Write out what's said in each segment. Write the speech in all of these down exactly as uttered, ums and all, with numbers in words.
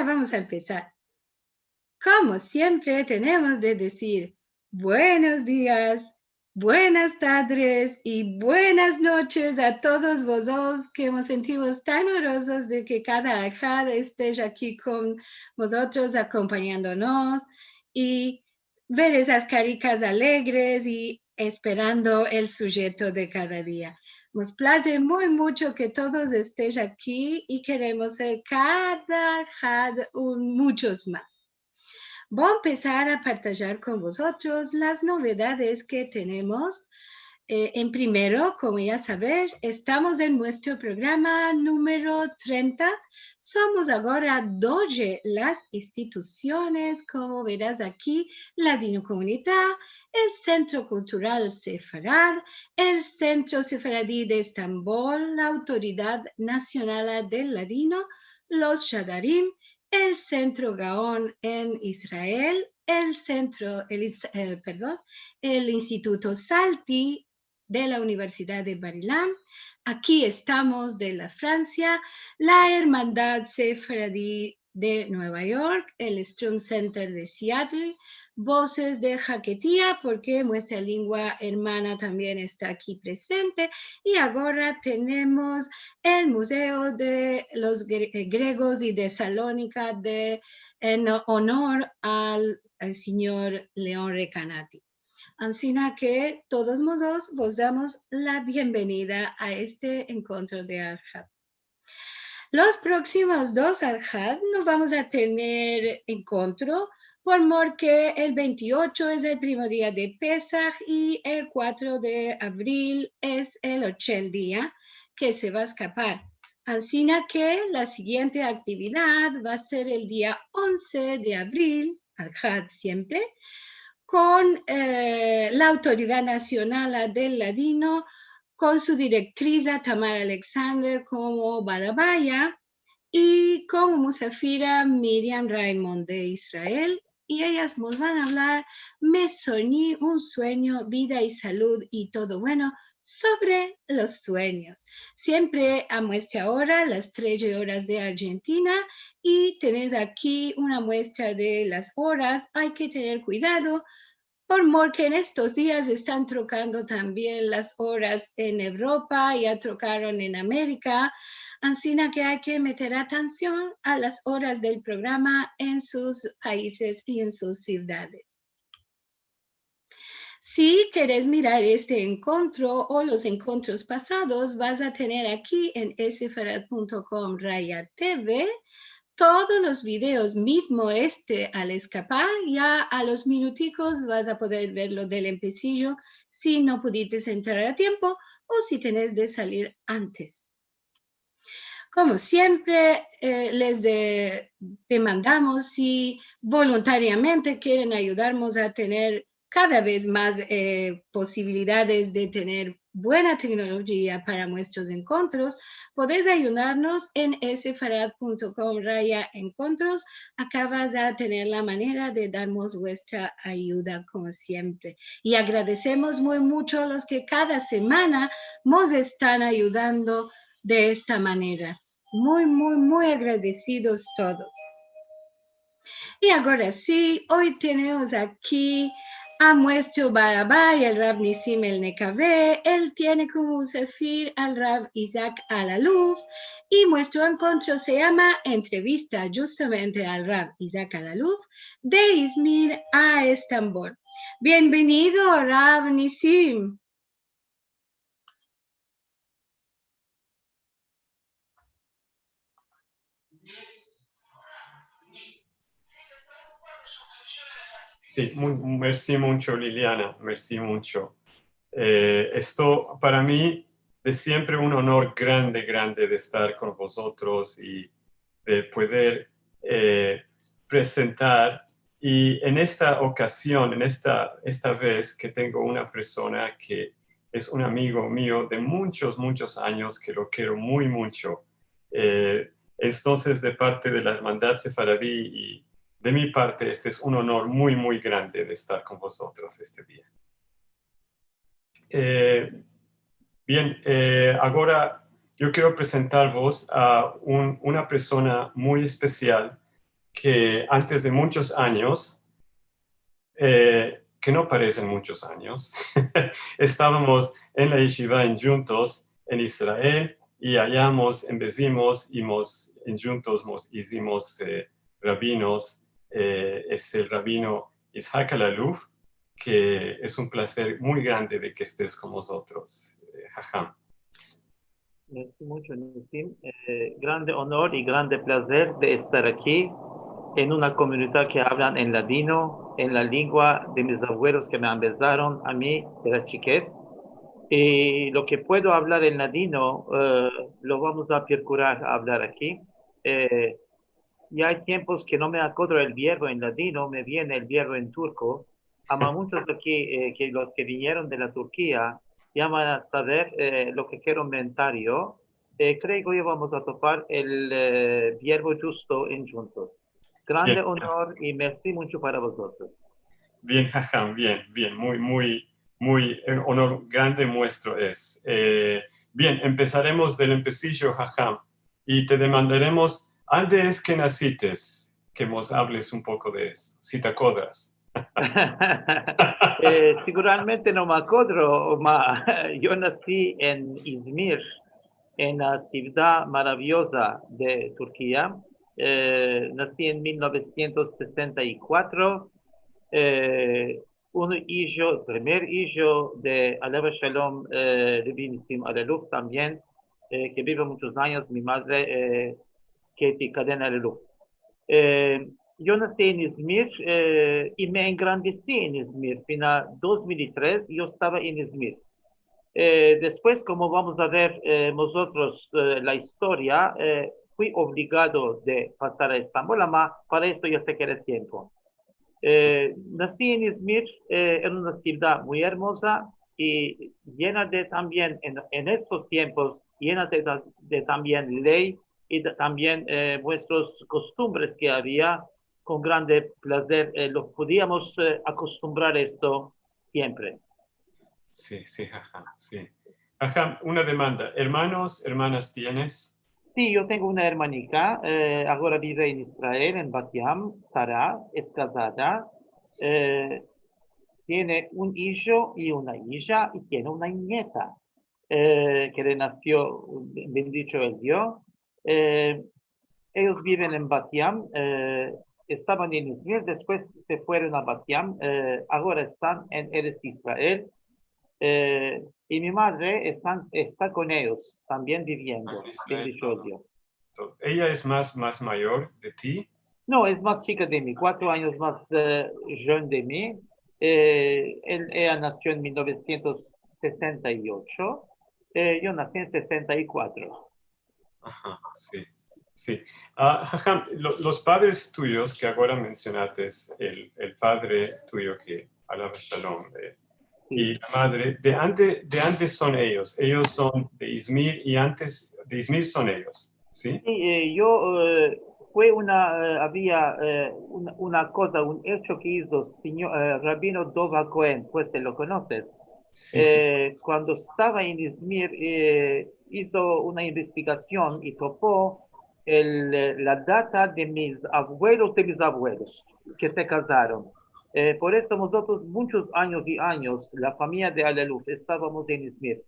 vamos a empesar. Komo siempre, tenemos de dizir buenos dias, buenas tadres i buenas noches a todos vozotros, ke mos sentimos tan onrozos de ke kada ahad estesh aki kon vozotros, akompanyandonos i ver esas karikas alegres i esperando el sujeto de kada dia. Mos plaze muy muncho ke todos estesh aki i keremos ser kada ahad un munchos mas. Vo a empesar a partajar kon vozotros las novedades ke tenemos. Eh, en primero, komo ya savesh, estamos en muestro programa numero trenta. Somos agora doze las institusiones, komo veras aki, Ladino Komunita, el Sentro Kultural Sefarad, el Sentro Sefaradi de Estambol, la Autoridad Nasionala del Ladino, los Shadarim, el Sentro Gaon en Israel, el Sentro, el is-, eh, pardon, el Instituto Salti de la Universidad de Bar-Ilan. Aki estamos de la Fransia, la Ermandad Sefaradi de Nueva York, el Strunk Center de Seattle, Voces de Haketia, porke muestra lengua ermana tambien esta aki prezente, i agora tenemos el Muzeo de los Gre-, eh, Gregos i de Salonika de, en onor al, al sinyor Leon Recanati. Ansina ke todos mozotros vos damos la bienvenida a este enkontro de Ahad. Los proksimos dos Ahad no vamos a tener enkontro, por mor ke el ventiocho es el primo dia de Pesah i el kuatro de avril es el ochel dia ke se va a eskapar. Ansina ke la sigiente aktividad va a ser el dia onze de avril, Ahad siempre, kon, eh, la Autoridad Nasionala del Ladino, kon su direktriz Tamar Alexander komo balabaya i komo musafira Miriam Raymond de Israel, i eyas mos van a avlar Me sonyi un suenyo, vida i salud i todo bueno, sovre los suenyos. Siempre a muestra ora, las treze oras de Arjentina, i tenesh aki una muestra de las oras. Ay ke tener kuidado, por mor ke en estos dias estan trokando tambien las oras en Evropa, ya trokaron en Amerika, ansina ke ay ke meter atension a las oras del programa en sus paizes i en sus sivdades. Si keres mirar este enkontro o los enkontros pasados, vas a tener aki en sefarad punto com raya T V todos los videos, mizmo este al eskapar, ya a los minutikos vas a poder verlo del empesijo, si no pudites entrar a tiempo o si tenes de salir antes. Komo siempre, eh, les de-, demandamos si voluntariamente keren ayudarmos a tener kada vez mas, eh, posibilidades de tener buena teknolojia para muestros enkontros, podes ayudarnos en sefarad punto com raya enkontros. Aka vas a tener la manera de darmos vuestra ayuda, komo siempre. I agradesemos muy muncho los ke kada semana mos estan ayudando de esta manera. Muy, muy, muy agradesidos todos. I agora si, oy tenemos aki a muestro balabay, el Rav Nisim Elnekave. El tiene komo musafir al Rav Isaac Alaluf, i muestro enkontro se yama Entrevista justamente al Rav Isaac Alaluf, de Izmir a Estambol. Bienvenido, Rav Nisim. Si, mu-, mersi muncho, Liliana, mersi muncho. Eh, esto para mi de siempre un onor grande, grande de estar kon vozotros i de pueder, eh, prezentar. I en esta okazion, en esta, esta vez ke tengo una persona ke es un amigo mio de munchos, munchos anyos, ke lo kero muy muncho. Eh, entonses, de parte de la Ermandad Sefaradi i de mi parte, este es un onor muy, muy grande de estar kon vozotros este dia. Eh, bien, eh, agora yo kero prezentarvos a un, una persona muy espesial ke antes de munchos anyos, eh, ke no paresen munchos anyos, estavamos en la yeshiva endjuntos en Israel, i aya mos embezimos i mos endjuntos mos izimos, eh, rabinos, eh, es el rabino Itzhak Alaluf, ke es un plazer muy grande de ke estes kon mozotros, eh, Haham. Mersi muncho, Nisim. Eh, grande onor i grande plazer de estar aki en una komunidad ke avlan en ladino, en la lengua de mis avuelos ke me embezaron a mi de la chikez. I lo ke puedo avlar en ladino, eh, lo vamos a prokurar avlar aki. Eh, ya ay tiempos ke no me akodro el vierbo en ladino, me viene el vierbo en turko, ama munchos aki, eh, ke los ke vinieron de la Turkia ya van a saver, eh, lo ke kero mentar yo. Eh, kreo ke ya vamos a topar el, eh, vierbo djusto endjuntos. Grande onor i mersi muncho para vozotros. Bien, Haham, bien, bien, muy, muy, muy, eh, onor grande muestro es. Eh, bien, empesaremos del empesijo, Haham. I te demandaremos, ande es ke nasites? Ke mos avles un poko de esto, si te akodras. Eh, seguramente no me akodro, ma yo nasi en Izmir, en la sivdad maraviyoza de Turkia. Eh, nasi en mil novesientos sesenta i kuatro. Eh, un ijo, primer ijo de Alev Shalom, eh, Rabi Nisim Alaluf tambien, eh, ke biva munchos anyos, mi madre, eh, Keti Kaden Alaluf. Eh, yo nasi en Izmir, eh, i me engrandesi en Izmir. Fina dos mil i tres yo estava en Izmir. Eh, despues, komo vamos a ver, eh, mozotros, eh, la istoria, eh, fui ovligado de pasar a Estambol, ama para esto ya se kere tiempo. Eh, nasi en Izmir, eh, en una sivdad muy ermoza i yena de tambien, en, en estos tiempos, yena de, de tambien ley i de tambien, eh, muestros kostumbres ke avia, kon grande plazer, eh, lo podiamos, eh, akostumbrar esto siempre. Si, si, Haham, si. Haham, una demanda. Ermanos, ermanas tienes? Si, yo tengo una ermanika, eh, agora bive en Israel, en Bat Yam, Sara, es kazada, eh, tiene un ijo i una ija i tiene una nieta, eh, ke le nasio, bendicho el Dio. Eh, eyos biven en Bat Yam, eh, estavan en Izmir, despues se fueron a Bat Yam, eh, agora estan en Erets Israel, eh, i mi madre estan, esta kon eyos, tambien biviendo, bendicho el Dio. Entonses, eya es mas, mas mayor de ti? No, es mas chika de mi, kuatro anyos mas, eh, joven de mi. Eh, el, eya nasio en mil novesientos sesenta i ocho, eh, yo nasi en sesenta i kuatro. Aha, si, si. Ah, Haham, lo, los padres tuyos ke agora mensionates, el, el padre tuyo ke, Alav Shalom, eh, si, i la madre, de ande, de ande son eyos? Eyos son de Izmir i antes de Izmir son eyos, si? Si, eh, yo, eh, fue una, eh, avia, eh, una, una koza, un echo ke izo sinyor, eh, Rabino Dov HaKohen, pues te lo konoses. Si, si. Eh, kuando estava en Izmir, eh, izo una investigasion i topo el, eh, la data de mis avuelos de mis avuelos ke se kazaron. Eh, por esto mozotros munchos anyos i anyos, la famiya de Alaluf, estavamos en Izmir.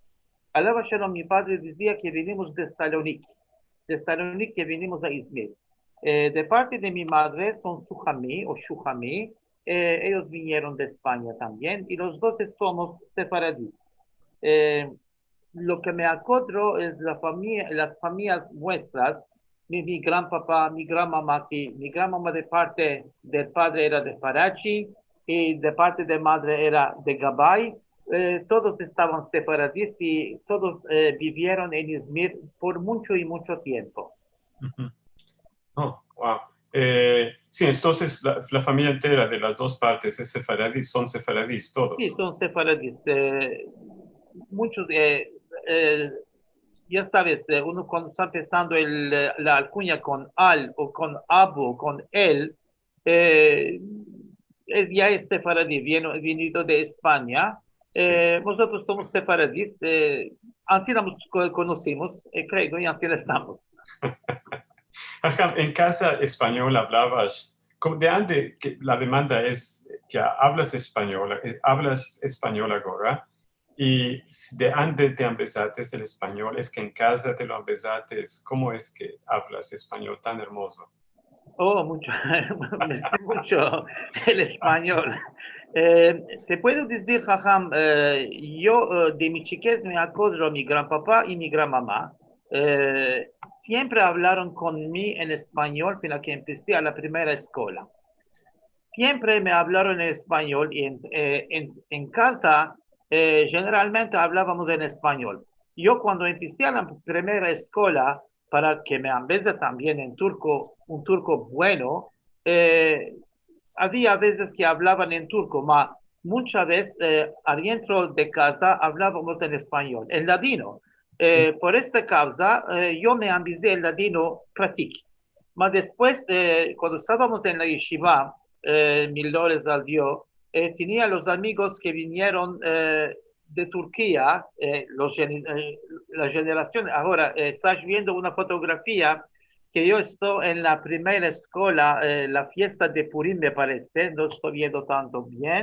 Alav Shalom, mi padre dizia ke vinimos de Salonik, de Salonik ke vinimos a Izmir. Eh, de parte de mi madre son Suhami o Shuhami, eh, eyos vinieron de Espanya tambien, i los dos somos sefaradis. Eh, lo ke me akodro es la famiya, las famiyas muestras, mi, mi gran papa, mi gran mama, ke mi gran mama de parte del padre era de Farachi i de parte de madre era de Gabay. Eh, todos estavan sefaradis i todos, eh, bivieron en Izmir por muncho i muncho tiempo. Uhu. Oh, wow. Eh, si, entonses la, la famiya entera de las dos partes es sefaradi, son sefaradis todos. Si, son sefaradis. Eh, munchos, eh, eh, ya saves, eh, uno kuando esta empesando el, eh, la alkunya kon al o kon abu o kon el, eh, es, ya es sefaradi, vieno, vinido de Espanya. Si. Eh, mozotros somos sefaradis, eh, ansi mos ko-, konosimos, eh, kreo, i ansi estamos. Aha, en kaza espanyol avlavas, komo de ande ke la demanda es ke avlas espanyol, eh, avlas espanyol agora, i de ande te ambezates el espanyol, es ke en kaza te lo ambezates, komo es ke avlas espanyol tan ermozo? Oh, mucho, me gusta mucho el español. Eh, te puedo decir, Jajam, eh, yo, eh, de mi chiquez me akodro mi granpapa i mi granmama, eh, siempre avlaron kon mi en español fina ke empesi a la primera eskola. Siempre me avlaron en español i en, eh, en, en kaza, eh, jeneralmente avlavamos en español. Yo kuando empesi a la primera eskola, para ke me ambeze tambien en turko, un turko bueno, eh, avia vezes ke avlavan en turko, ma muncha vez, eh, adientro de kaza avlavamos en español, en ladino. Eh, por esta kavza, eh, yo me ambezi el ladino pratik. Ma despues, eh, kuando estavamos en la yeshiva, eh, mil doleres al Dio, eh, tenia los amigos ke vinieron, eh, de Turkia, eh, los gene-, eh, la jenerasion, agora, eh, estas viendo una fotografia ke yo esto en la primera eskola, eh, la fiesta de Purim, me parese, no esto viendo tanto bien.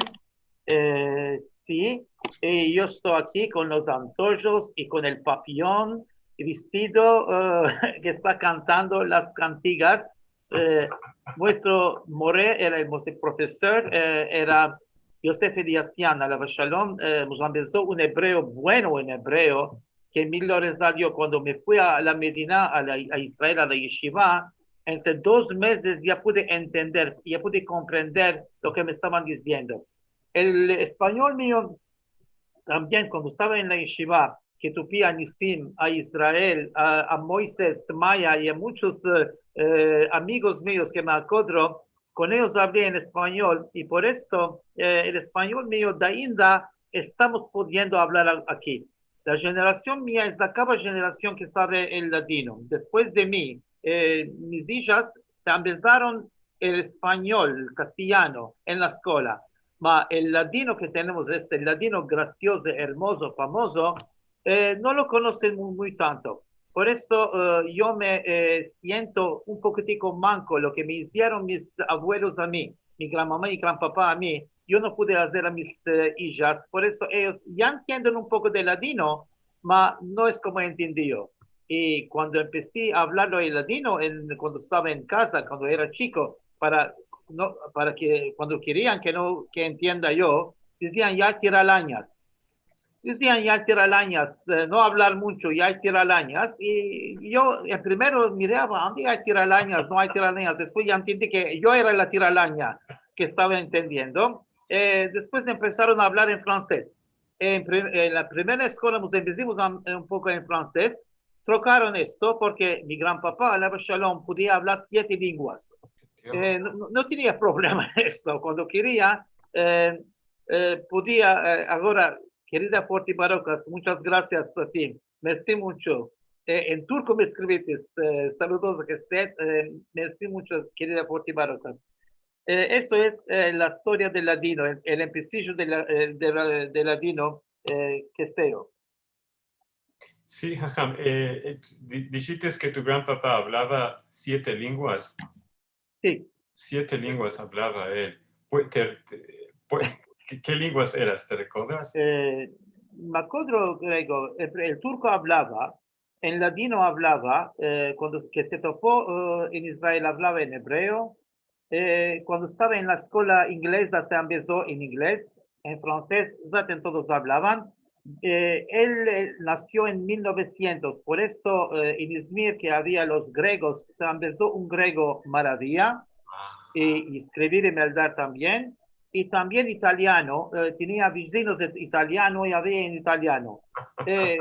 Eh, si, i yo esto aki kon los antojos i kon el papiyon, vestido, eh, ke esta kantando las kantigas. Eh, muestro more era el, muestro profesor, eh, era Yosef Eliasian, alav shalom, eh, mos ambezo un ebreo bueno, un ebreo, ke mil doleres al Dio, kuando me fui a la Medina, a la, a Israel, a la yeshiva, entre dos mezes ya pude entender, ya pude komprender lo ke me estavan diziendo. El espanyol mio tambien, kuando estava en la yeshiva, ke tuvi a Nisim, a Israel, a, a Moises Maya i a munchos, eh, eh, amigos mios ke me akodro, kon eyos avli en espanyol, i por esto, eh, el espanyol mio de ainda estamos pudiendo avlar a-, aki. La jenerasion mia es la kava jenerasion ke save el ladino. Despues de mi, eh, mis ijas se ambezaron el espanyol, el kastelyano, en la eskola. Ma el ladino ke tenemos, este ladino grasiozo, ermozo, famozo, eh, no lo konosen muy, muy tanto. Por esto, eh, yo me, eh, siento un pokitiko manko lo ke me izieron mis avuelos a mi, mi granmama i granpapa a mi, yo no pude azer a mis, eh, ijas. Por esto eyos ya entienden un poko de ladino, ma no es komo entendi yo. I kuando empesi a avlarlo el ladino, en, kuando estava en kaza, kuando era chiko, para, no, para ke, kuando kerian ke no, ke entienda yo, dizian, "Ya tiralanyas." Dizian, "Ya tiralanyas, eh, no avlar muncho, ya tiralanyas." I yo, en primero, mirava, "Ande ay tiralanyas? No ay tiralanyas." Despues ya entendi ke yo era la tiralanya ke estava entendiendo. Eh, despues empesaron a avlar en fransez. En pri-, en la primera eskola mos ambezimos a, un poko en fransez. Trokaron esto porke mi granpapa, alav shalom, podia avlar siete lenguas. Eh, no, no, no tenia problema en esto. Kuando keria, eh, eh, podia, eh, agora, kerida Forti Barokas, munchas grasias a ti. Mersi muncho. Eh, en turko me eskrivites, eh, saludos ke estes, eh, mersi muncho, kerida Forti Barokas. Eh, esto es, eh, la istoria del ladino, el, el empesijo de la, eh, de la, de ladino, eh, ke se yo. Si, Jajam, eh, eh, di-, dishites ke tu granpapa avlava siete lenguas. Si. Siete lenguas avlava el. Pue-, te, te, pue-, ke, ke lenguas eras? Te rekodras? Eh, me akodro grego, el, el turko avlava, en ladino avlava, eh, kuando ke se topo, eh, en Israel avlava en ebreo, eh, kuando estava en la eskola ingleza se ambezo en inglez, en fransez, zaten todos avlavan. Eh, el, eh, nasio en mil novesientos, por esto, eh, en Izmir ke avia los gregos, se ambezo un grego maraviya, i, i eskrivir i meldar tambien. I tambien italiano, eh, tenia vizinos de italiano i avia en italiano. Eh,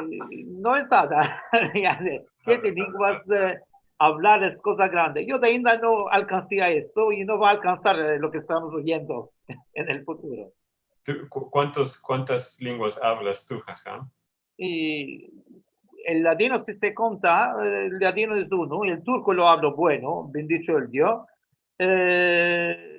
no es nada, yani, siete lenguas, eh, avlar es koza grande. Yo de ainda no alkansi a esto i no vo a alkansar, eh, lo ke estamos oyendo en el futuro. Tu, ku-, kuantos, kuantas lenguas avlas tu, Jajam? I el ladino, si se konta, eh, el ladino es uno, el turko lo avlo bueno, bendicho el Dio. Eh,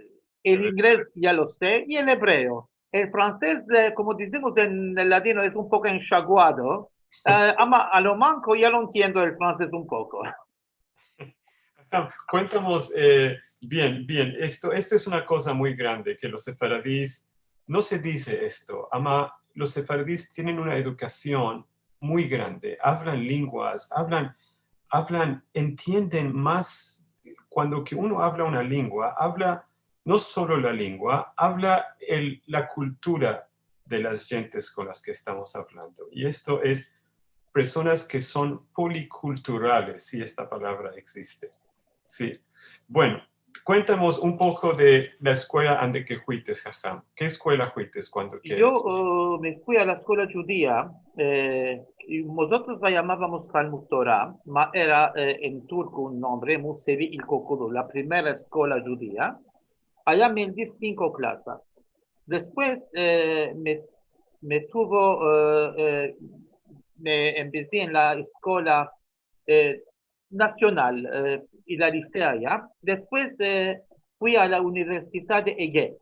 el inglez ya lo se, i el ebreo. El fransez, eh, komo dizimos en el ladino, es un poko enshaguado. Eh, ama a lo manko ya lo entiendo el fransez un poko. Kuentamos, eh, bien, bien, esto, esto es una koza muy grande, ke los sefaradis, no se dize esto, ama los sefaradis tienen una edukasion muy grande, avlan lenguas, avlan, avlan, entienden mas, kuando ke uno avla una lengua, avla no solo la lengua, avla el, la kultura de las djentes kon las ke estamos avlando. I esto es personas ke son polikulturales, si esta palavra egziste. Si. Bueno, kuentamos un poko de la eskuela ande ke fuites, Haham. Ke eskuela fuites kuando ke... Yo, eh, me fui a la eskuela djudia, eh, i mozotros la yamavamos Talmud Tora, ma era, eh, en turko un nombre, Musevi İlkokulu, la primera eskuela djudia. Aya me di sinko klasas. Despues, eh, me, me tuvo, eh, eh, me empesi en la eskuela, eh, nasional, eh, i la lise aya. Despues, eh, fui a la Universidad de Ege.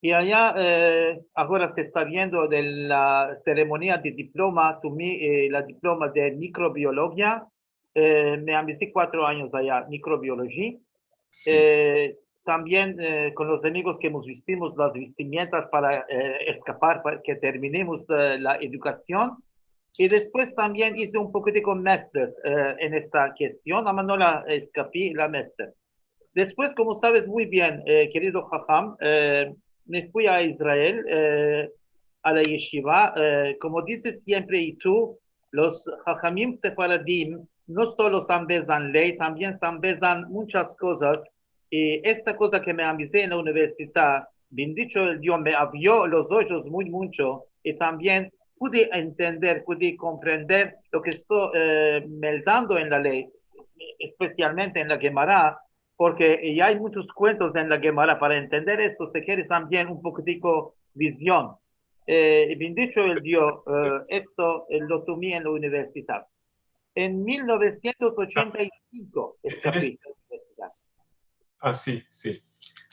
I aya, eh, agora se esta viendo de la seremonia de diploma, tuvi, eh, la diploma de mikrobiologia, eh, me ambezi kuatro anyos aya, mikrobiologia. Si. Eh, tambien, eh, kon los amigos ke mos vistimos las vistimientas para, eh, eskapar, para ke terminemos, eh, la edukasion. I despues tambien ize un pokotiko master, eh, en esta kestion, ama no la eskapi la master. Despues, komo saves muy bien, eh, kerido Haham, eh, me fui a Israel, eh, a la yeshiva. Eh, komo dizes siempre i tu, los Hahamim sefaradim no solo se ambezan ley, tambien se ambezan munchas kozas. I esta koza ke me ambezi en la universidad, bendicho el Dio, me avrio los ojos muy muncho, i tambien pudi entender, pudi komprender lo ke esto, eh, meldando en la ley, espesialmente en la Gemara, porke ya ay munchos kuentos en la Gemara. Para entender esto se kere tambien un pokotiko vizion. Eh, i bendicho el Dio, eh, esto, eh, lo tuvi en la universidad. En mil novesientos ochenta i sinko eskapi de la universidad. Ah, si, si.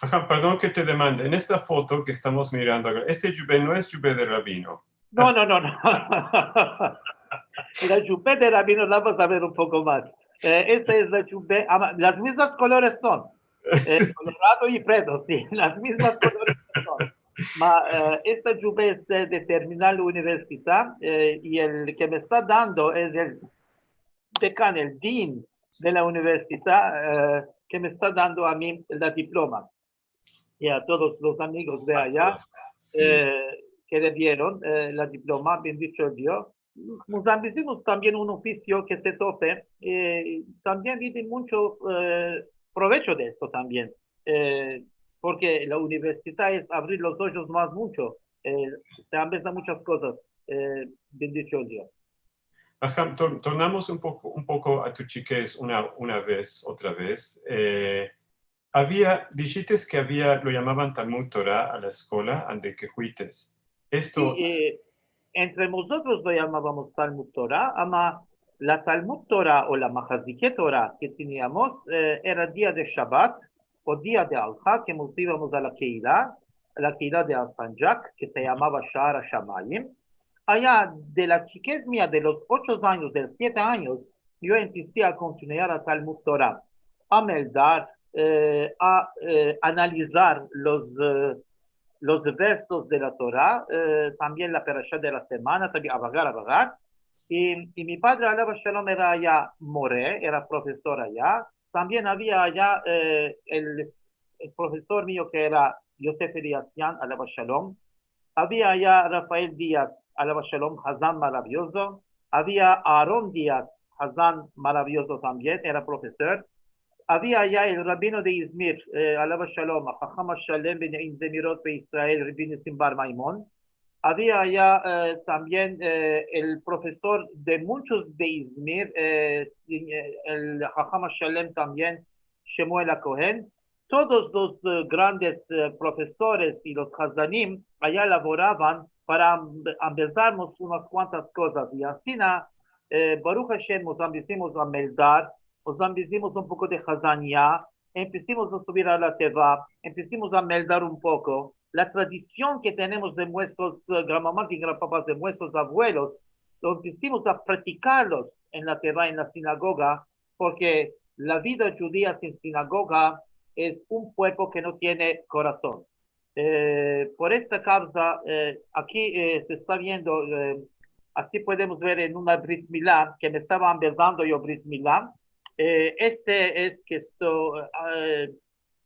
Aha, pardon ke te demande. En esta foto ke estamos mirando agora, este djube no es djube de rabino. No, no, no, no. La djube de rabino la vamos a ver un poko mas. Eh, esta es la djube, ama, las mizmas kolores son. Eh, si. Kolorado i fredo, si, las mizmas kolores son. Ma, eh, esta djube es de, de terminar la universidad, eh, i el ke me esta dando es el dekan, el din de la universidad, eh, ke me esta dando a mi la diploma. I a todos los amigos de aya, si, eh, ke le dieron, eh, la diploma, bendicho el Dio. Mos ambezimos tambien un ofisio ke se tope, eh, tambien vi de muncho, eh, provecho de esto tambien, eh, porke la universidad es avrir los ojos mas muncho, eh, se ambezan munchas kozas, eh, bendicho el Dio. Aha, tor-, tornamos un poko, un poko a tu chikez una, una vez, otra vez. Eh, avia, dishites ke avia, lo yamavan Talmud Tora a la eskola ande ke fuites. Esto... Si, eh, entre mozotros lo yamavamos Talmud Tora, ama la Talmud Tora o la Mahazike Tora ke teniamos, eh, era dia de Shabat o dia de Alha, ke mos ivamos a la keila, a la keila de Alsancak, ke se yamava Sha'ar Hashamayim. Aya de la chikez mia, de los ocho anyos, de los siete anyos, yo empesi a kontinuar a Talmud Tora, a meldar, eh, a, eh, analizar los, eh, los versos de la Tora, eh, tambien la perasha de la semana, tambien a vagar, a vagar. I, i mi padre, alav shalom, era aya more, era profesor aya. Tambien avia aya, eh, el, el profesor mio ke era Yosef Eliasyan, alav shalom. Avia aya Rafael Diaz, alav shalom, hazan maraviozo. Avia Aaron Diaz, hazan maraviozo tambien, era profesor. Avia aya el rabino de Izmir, eh, alav shalom, Haham Shalem ben Yain Zemirot be Israel, Rabbi Nisim bar Maimon. Avia aya, eh, tambien, eh, el profesor de munchos de Izmir, eh, el Haham Shalem tambien, Shemuel Akohen. Todos los, eh, grandes, eh, profesores i los hazanim aya lavoravan para am-, ambezarmos unas kuantas kozas. I ansina, eh, Baruch Hashem, mos ambezimos a meldar, mos ambezimos un poko de hazania, empesimos a suvir a la teva, empesimos a meldar un poko. La tradision ke tenemos de muestros, eh, granmamas i granpapas, de muestros avuelos, lo empesimos a praktikarlos en la teva, en la sinagoga, porke la vida djudia sin sinagoga es un puerpo ke no tiene korason. Eh, por esta kavza, eh, aki, eh, se esta viendo, eh, aki podemos ver en una brit mila, ke me estava ambezando yo brit mila. Eh, este es ke esto, eh,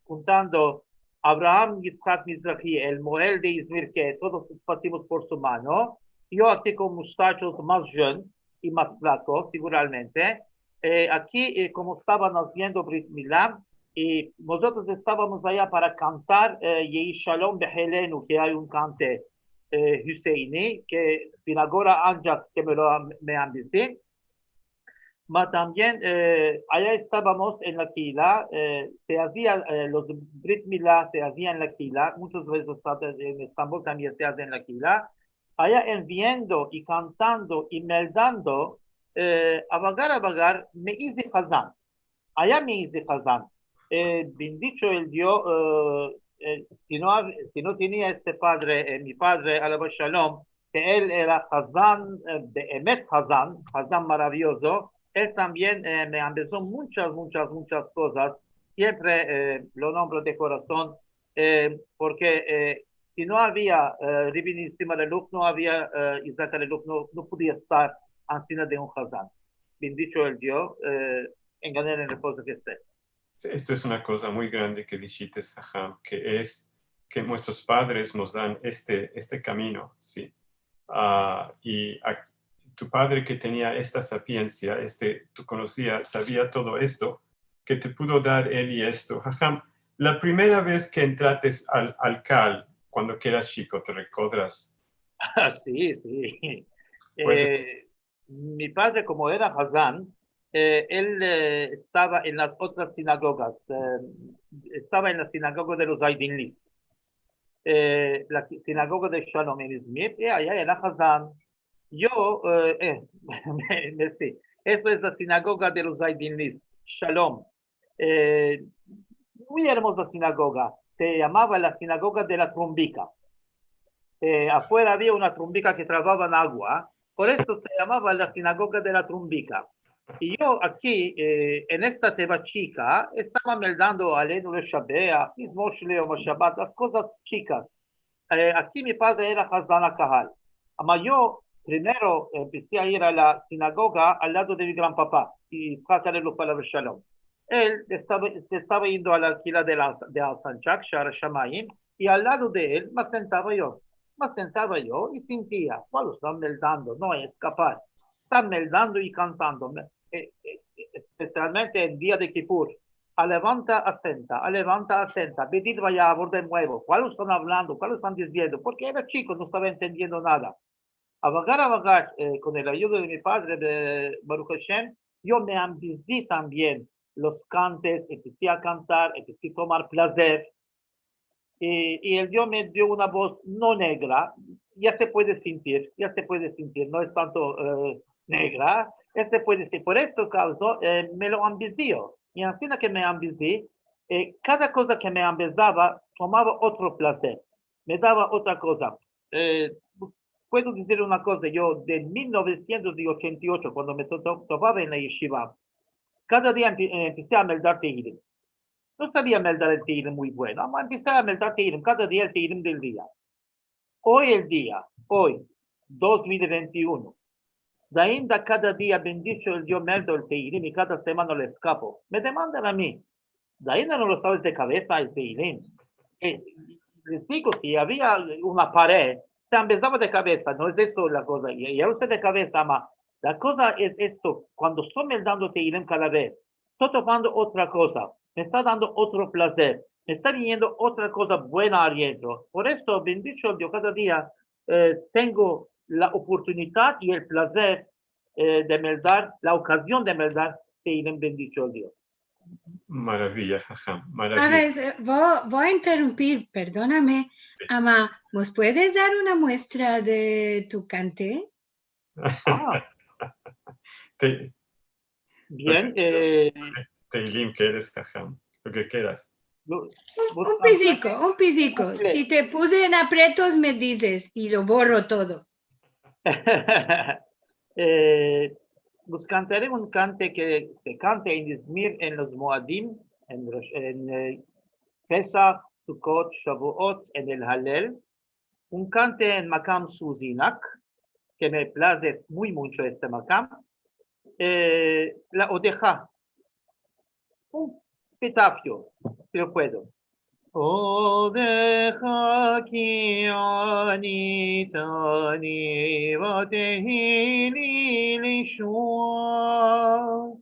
kontando Abraham Yitzhak Mizrahi, el Mohel de Izmir, ke todos pasimos por su mano. Yo aki kon mushachos mas joven i mas flako, seguramente. Eh, aki, eh, komo estavan aziendo brit mila, i mozotros estavamos aya para kantar, eh, Yehi Shalom Behelenu, ke ay un kante, eh, huseini, ke sin agora anjas ke me lo, me ambezi. Ma tambien, eh, aya estavamos en la kehila, eh, se azia, eh, los brit mila se azia en la kehila, munchas vezes esta-, en Estambol tambien se aze en la kehila. Aya en viendo i kantando i meldando, eh, avagar, avagar, me izi hazan. Aya me izi hazan. Eh, bendicho el Dio, eh, eh, si no hav-, si no tenia este padre, eh, mi padre, alav shalom, ke el era hazan, eh, beemet hazan, hazan maraviozo, el tambien, eh, me ambezo munchas, munchas, munchas kozas. Siempre, eh, lo nombro de korason, eh, porke, eh, si no avia, eh, Rabbi Nisim Aleluf, no avia, eh, Isaac Aleluf, no, no podia estar ansina de un hazan. Bendicho el Dio, eh, en Gan Eden en repozo ke este. Esto es una koza muy grande ke dishites, Haham, ke es ke muestros padres mos dan este, este kamino, si. Ah, i a, tu padre ke tenia esta sapiensia, este, tu konosia, savia todo esto, ke te pudo dar el i esto. Haham, la primera vez ke entrates al, al kal, kuando ke eras chiko, te rekodras? Ah, si, si. Eh, mi padre, komo era hazan, eh, el, eh, estava en las otras sinagogas, eh, estava en la sinagoga de los Aydinlis, eh, la ki-, sinagoga de Shalom en Izmir, i aya era hazan. Yo, eh, eh, me, me, si, eso es la sinagoga de los Aydinlis, Shalom. Eh, muy ermoza sinagoga, se yamava la sinagoga de la trumbika. Eh, afuera avia una trumbika ke travava en agua, por esto se yamava la sinagoga de la trumbika. I yo aki, eh, en esta teva chika, estava meldando Alenu Leshabeach, Mizmor Shlomo Shabbat, las kozas chikas. Eh, aki mi padre era hazan akahal. Ama yo primero empesi a ir a la sinagoga al lado de mi gran papa, Yitzhak Aleluf alav shalom. El estava, se estava yendo a la kehila de la, de Alsancak, Sha'ar Shamayim, i al lado de el me sentava yo. Me sentava yo i sentia, kualo estan meldando, no ay eskapar. Estan meldando i kantando. Me, eh, eh, espesialmente en dia de Kipur. Alevanta, asenta, alevanta, asenta. Bedit vayavor de muevo. Kualo estan avlando? Kualo estan diziendo? Porke era chiko, no estava entendiendo nada. Avagar, avagar, eh, kon el ayudo de mi padre, de Baruch Hashem, yo me ambezi tambien los kantes, empesi a kantar, empesi a tomar plazer. I, i el Dio me dio una voz no negra, ya se puede sentir, ya se puede sentir, no es tanto, eh, negra, ya se puede sentir. Por esto kavza, eh, me lo ambezi yo. I ansina ke me ambezi, eh, kada koza ke me ambezava, tomava otro plazer, me dava otra koza. Eh, puedo dizir una koza, yo de mil novesientos ochenta i ocho, kuando me to-, to-, topava en la yeshiva, kada dia empe-, empesi a meldar Tehilim. No savia meldar el Tehilim muy bueno, ama empesi a meldar Tehilim, kada dia el Tehilim del dia. Oy el dia, oy, dos mil vente i uno, dainda kada dia, bendicho el Dio, meldo el Tehilim i kada semana lo eskapo. Me demandan a mi, dainda no lo saves de kavesa el Tehilim? Eh, les digo, si avia una pared, se ambezava de kavesa, no es esto la koza, ya, ya lo se de kavesa, ama la koza es esto, kuando esto meldando Tehilim kada vez, esto tomando otra koza, me esta dando otro plazer, me esta viniendo otra koza buena adientro. Por esto, bendicho el Dio, kada dia, eh, tengo la oportunidad i el plazer, eh, de meldar, la okazion de meldar Tehilim, bendicho el Dio. Maraviya, Haham, maraviya. Sabes, eh, vo-, vo a interrumpir, perdoname, ama, mos puedes dar una muestra de tu kante? Ah. Te-, Bien, lo ke, eh, Tehilim ke eres, Haham, lo ke keras. lo, Un, un piziko, un piziko. Si te puse en apretos, me dizes i lo borro todo. Eh, vos kantaré un kante ke se kanta en Izmir en los Moadim, en Rosh, en, e, Pesah, Sukkot, Shavuot, en el Halel. Un kante en makam Suzinak, ke me plaze muy muncho este makam. E, la Odeha. Un epitafio, si lo puedo. Odeha ki ani tani vatehi li lishua.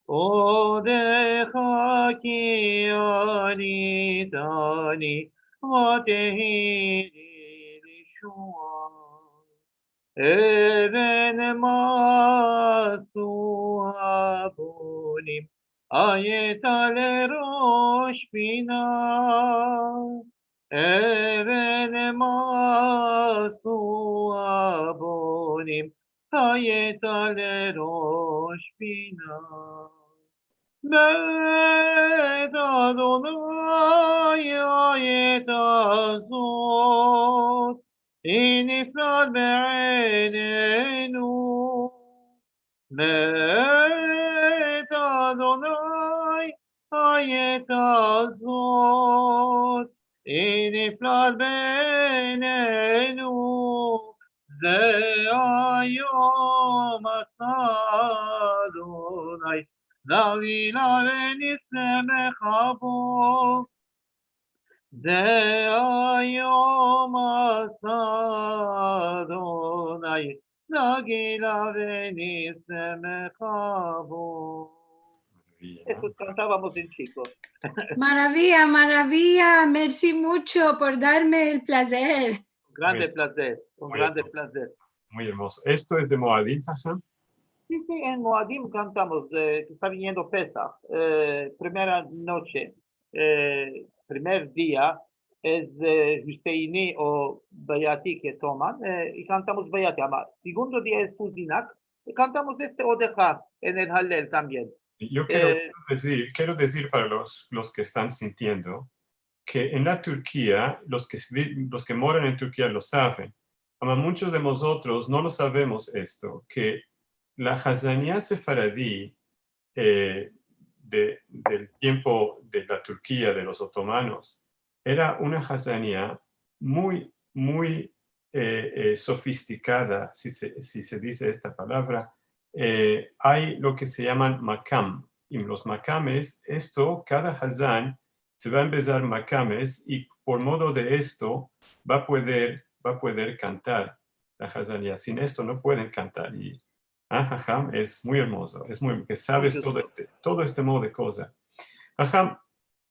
Odeha ki ani tani vatehi li lishua. Even masu abonim ayeta lerosh pina. Even masu abonim ayeta lerosh pina. Met Adonai ayeta zot, i niflat be'enenu. Met Adonai ayeta zot, i niflat be'enenu. Ze ayom asa Adonai, nagilah venismecha bo. Ze ayom asa Adonai, nagilah venismecha bo. Maravilla, no? Eso kantavamos de chiko. Maravilla, maravilla. Mersi muncho por darme el plazer. Un grande plazer, un grande plazer. Muy hermoso. Esto es de Moadim, Hassan? Si, si, en Moadim kantamos, e, ke esta viniendo Pesah, e, primera noche, e, primer dia es, e, Huseini o Bayati ke toman, e, i kantamos Bayati, ama segundo dia es Suzinak, i kantamos este Odeha en el Halel tambien. Yo kero, e, kero dizir, kero dizir para los, los ke estan sintiendo, ke en la Turkia, los ke vi-, los ke moran en Turkia lo saven, ama munchos de mozotros no lo savemos esto, ke la hazania sefaradi, e, de, del tiempo de la Turkia de los otomanos, era una hazania muy, muy, e, e, sofistikada, si se, si se dize esta palavra. E, ay lo ke se yaman makam. I los makames, esto, kada hazan se va a ambezar makames i por modo de esto va a pueder, va a pueder kantar la hazania. Sin esto no pueden kantar. I, a, Haham, es muy ermozo, es muy, ke saves todo este, todo este modo de koza. Haham,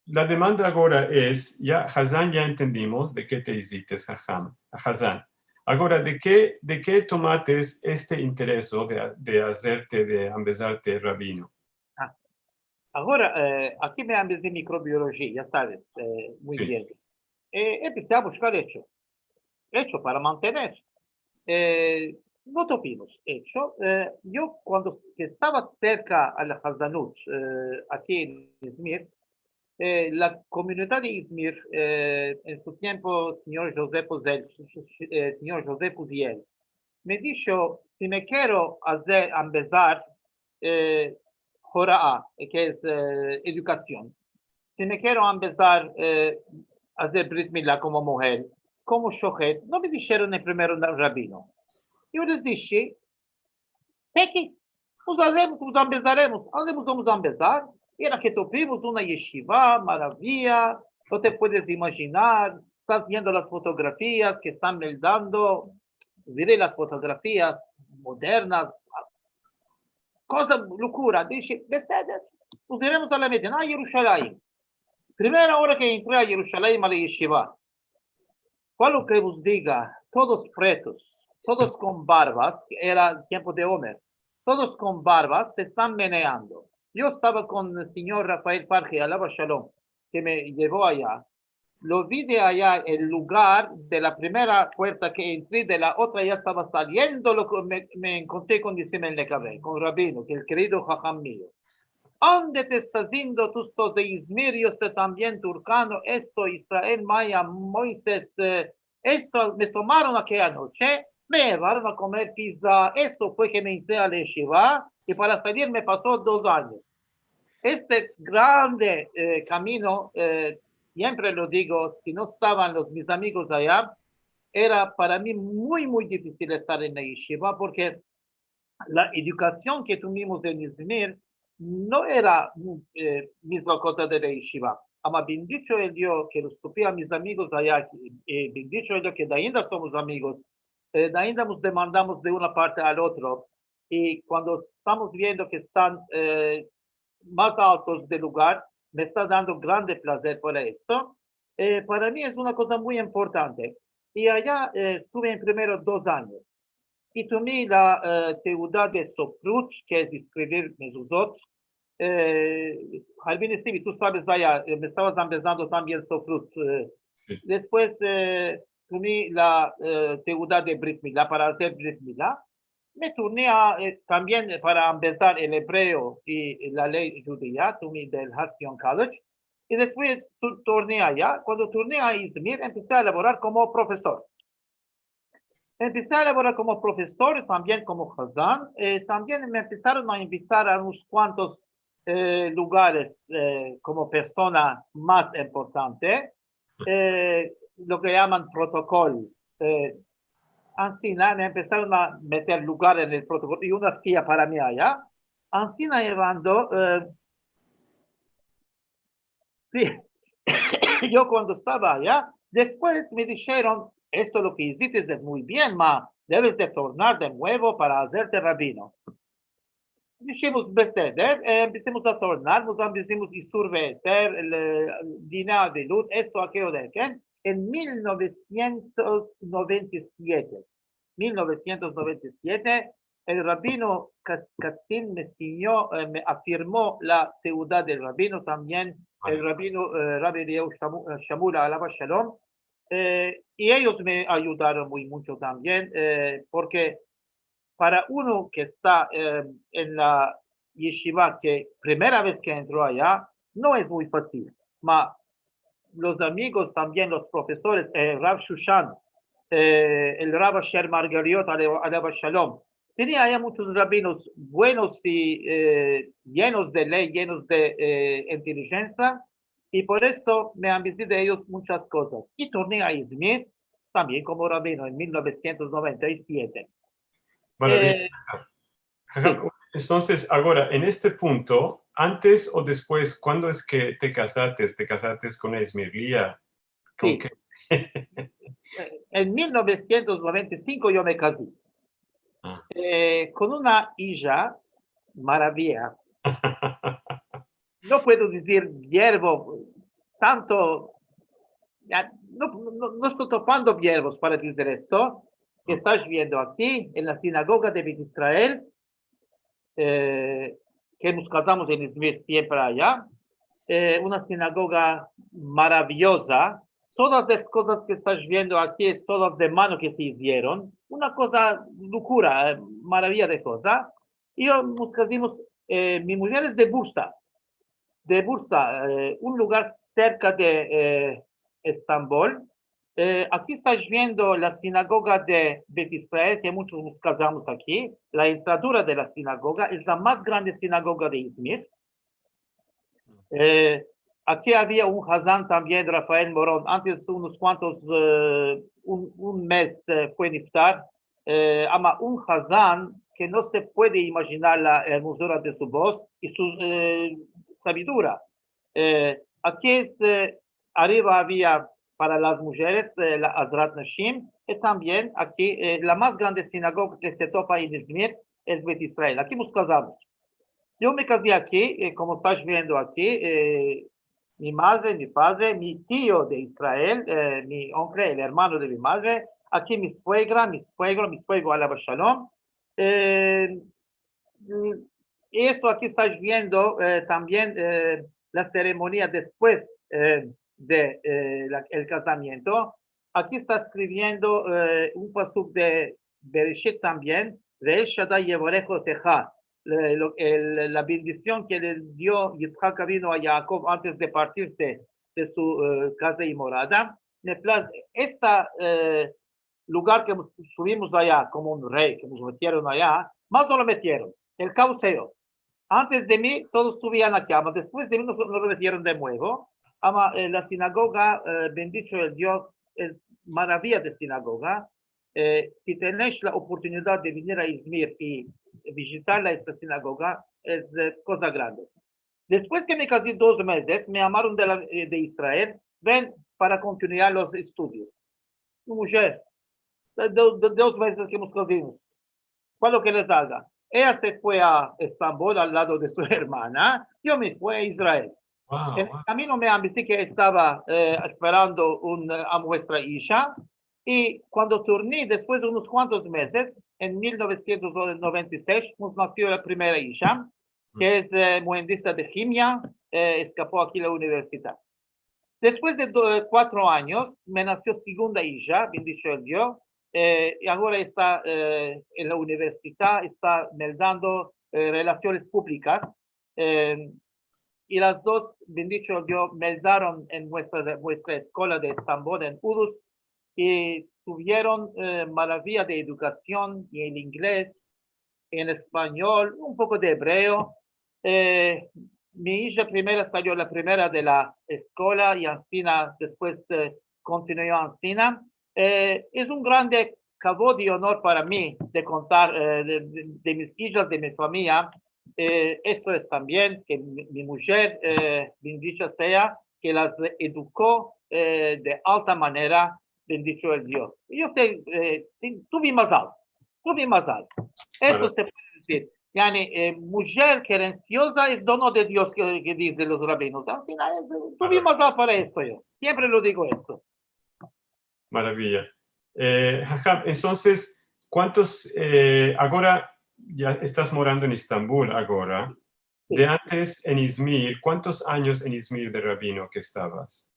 la demanda agora es, ya, hazan ya entendimos de ke te izites, Haham, hazan. Agora, de ke, de ke tomates este intereso de, de azerte, de ambezarte rabino? A, agora, e, aki me ambezi mikrobiolojia, ya saves, e, muy bien. E, empesi a bushkar echo. Echo para mantener. E, no topimos echo. E, yo kuando ke estava serka a la hazanut, e, aki en Izmir, e, la komunidad de Izmir, e, en su tiempo, sinyor Joseph Uzel, e, sinyor Joseph Uziel, me disho, si me kero azer, ambezar, e, horaa, e, ke es, e, edukasion, si me kero ambezar, e, azer brit mila komo mujer, komo shohet, no me disheron en primero na-, rabino. Yo les dishe, peki, mos azemos, mos ambezaremos, azemos, vamos ambezar. I era ke topimos una yeshiva, maraviya, no te puedes imajinar, estas viendo las fotografias ke estan meldando, mire las fotografias modernas, koza lokura, dishe, beseder, mos iremos a la Medina, a Yerushalayim. Primera ora ke entre a Yerushalayim a la yeshiva, kual lo ke vos diga, todos pretos, todos kon barbas, era tiempo de Omer, todos kon barbas se estan meneando. Yo estava kon el sinyor Rafael Farhi, alav ashalom, ke me yevo aya. Lo vi de aya, el lugar de la primera puerta ke entre, de la otra ya estava saliendo, lo ke me, me enkontre kon Nisim el Nekave, kon rabino, ke el kerido haham mio. Ande te estas yendo, tu estas de Izmir, yo esto tambien turkano, esto, Israel, Maya, Moises, e, esto, me tomaron akeya noche, me evaron a komer piza. Esto fue ke me entre a la yeshiva i para salir me paso dos anyos. Este grande, eh, kamino, eh, siempre lo digo, si no estavan los, mis amigos aya, era para mi muy, muy difisil estar en la yeshiva, porke la edukasion ke tuvimos en Izmir no era, eh, mizma koza de la yeshiva. Ama bendicho el Dio ke los topi a mis amigos aya, eh, bendicho el Dio ke dainda somos amigos, eh, dainda mos demandamos de una parte al otro. I kuando estamos viendo ke estan, eh, mas altos del lugar, me esta dando grande plazer por esto. Eh, para mi es una koza muy importante. I aya, eh, estuve en primero dos anyos. I tuvi la, eh, teuda de sofrut, ke es eskrivir mezuzot. Eh, Halbini Sivi, tu saves, aya, eh, me estavas ambezando tambien sofrut. Eh, si. Despues, eh, tuvi la, eh, teuda de brit mila, para azer brit mila. Me turni a, eh, tambien para ambezar el ebreo i la ley djudia, tuvi del Har Zion College. I despues tu-, turni aya. Kuando turni a Izmir, empesi a laborar komo profesor. Empesi a laborar komo profesor i tambien komo hazan. Eh, tambien me empesaron a invitar a unos kuantos, eh, lugares, eh, komo persona mas importante, eh, lo ke yaman protokol. Eh, ansina me empesaron a meter lugar en el protokol i una sia para mi aya. Ansina yevando, eh, si, yo kuando estava aya, despues me disheron, esto lo ke izites es muy bien, ma deves de tornar de muevo para azerte rabino. Dishimos, beseder, eh, empesimos a tornar, mos ambezimos Isur Ve'eter, el, eh, Dine Avilut, esto, akeyo de aken, en mil novesientos noventa i siete. Mil novesientos noventa i siete, el rabino Kas-, Katzin me sinyo, eh, me afirmo la teuda del rabino, tambien el rabino, eh, Rabi Eliyahu Shamu-, eh, Shamula, alav shalom, eh, i eyos me ayudaron muy muncho tambien, eh, porke para uno ke esta, eh, en la yeshiva, ke primera vez ke entro aya, no es muy fasil. Ma los amigos, tambien los profesores, eh, Rav Shushan, eh, el Rav Asher Margaliot, ale-, alav shalom. Tenia aya munchos rabinos buenos i, eh, yenos de ley, yenos de, eh, intelijensia, i por esto me ambezi de eyos munchas kozas. I turni a Izmir, tambien komo rabino, en mil novesientos noventa i siete. Maraviya. Eh, Hacham, si. Entonses, agora, en este punto, antes o despues, kuando es ke te kazates? Te kazates kon Izmirlia? Kon ke? Si. En mil novesientos noventa i sinko yo me kazi. Ah. Eh, kon una ija maraviya. No puedo dizir biervo, tanto, ya, no, no, no esto topando biervos para dizir esto, ke estas viendo aki, en la sinagoga de Bet Israel, eh, ke mos kazamos en Izmir siempre aya, eh, una sinagoga maraviyoza. Todas las kozas ke estas viendo aki es todas de mano ke se izieron. Una koza lokura, eh, maraviya de koza. I yo, mos kazimos, eh, mi mujer es de Bursa, de Bursa, eh, un lugar serka de, eh, Estambol. Eh, aki estas viendo la sinagoga de Bet Israel, ke munchos mos kazamos aki. La entradura de la sinagoga es la mas grande sinagoga de Izmir. Eh, aki avia un hazan tambien, Rafael Moron, antes unos kuantos, eh, un, un mez, eh, fue niftar, eh, ama un hazan ke no se puede imajinar la ermozura de su voz i su, eh, savidura. Eh, aki es, eh, arriva avia para las mujeres, eh, la Azrat Nashim, i tambien aki, eh, la mas grande sinagoga ke se topa en Izmir es Bet Israel. Aki mos kazamos. Yo me kazi aki, eh, komo estas viendo aki, eh, mi madre, mi padre, mi tio de Israel, eh, mi onkle, el ermano de mi madre, aki mi suegra, mi suegro, mi suegro, alav shalom. Eh, mm, esto aki estas viendo, eh, tambien, eh, la seremonia despues, eh, de, eh, la, el kazamiento. Aki esta eskriviendo, eh, un pasuk de Bereshit tambien, Ve'el Shadai Yevorecha Otecha, le-, lo, el, la bendision ke le dio Yitzhak Avinu a Yaakov antes de partirse de su, eh, kaza i morada. Me plaze esta, eh, lugar ke mos suvimos aya, komo un rey, ke mos metieron aya, mas no lo metieron. El kaos se yo. Antes de mi, todos suvian aki, ama despues de mi, no, no lo metieron de muevo. Ama, eh, la sinagoga, eh, bendicho el Dios, es maraviya de sinagoga. Eh, si tenesh la oportunidad de venir a Izmir i vijitar la, esta sinagoga, es, eh, koza grande. Despues ke me kazi dos mezes, me yamaron de la, eh, de Israel, ven para kontinuar los estudios. Mi mujer, de, de, de dos mezes ke mos kazimos, kualo ke les aga? Eya se fue a Estambol al lado de su ermana, yo me fui a Israel. Wow, en el kamino me avisé ke estava, eh, esperando un, eh, a muestra isha, i kuando torni, despues de unos kuantos mezes, en mil novesientos noventa i sesh, mos nasio la primera isha, ke es, eh, muendista de kimia, eh, eskapo aki la universidad. Despues de do-, kuatro anyos, me nasio segunda isha, bendicho el Dios, eh, i agora esta, eh, en la universidad, esta meldando, eh, relasiones publikas, eh, i las dos, bendicho el Dios, meldaron en muestra, muestra eskola de Estambol, en Ulus, i tuvieron, eh, maraviya de edukasion i el ingles, en espanyol, un poko de ebreo. Eh, mi isha primera salio la primera de la eskola i ansina despues, eh, kontinuo ansina. Eh, es un grande kavod i onor para mi de kontar, eh, de, de, de mis ishas, de mi famiya. Eh, esto es tambien ke mi, mi mujer, eh, bendicha sea, ke las eduko, eh, de alta manera, bendicho el Dios. Yo se, eh, tuvi mazal, tuvi mazal. Esto se puede dizir. Yani, eh, mujer kerencioza es dono de Dios, ke, ke dizen los rabinos. Al final, eh, tuvi mazal para esto yo. Siempre lo digo esto. Maraviya. Eh, Haham, entonses, kuantos, eh, agora ya estas morando en Estambol agora? Si. De antes en Izmir, kuantos anyos en Izmir de rabino ke estavas?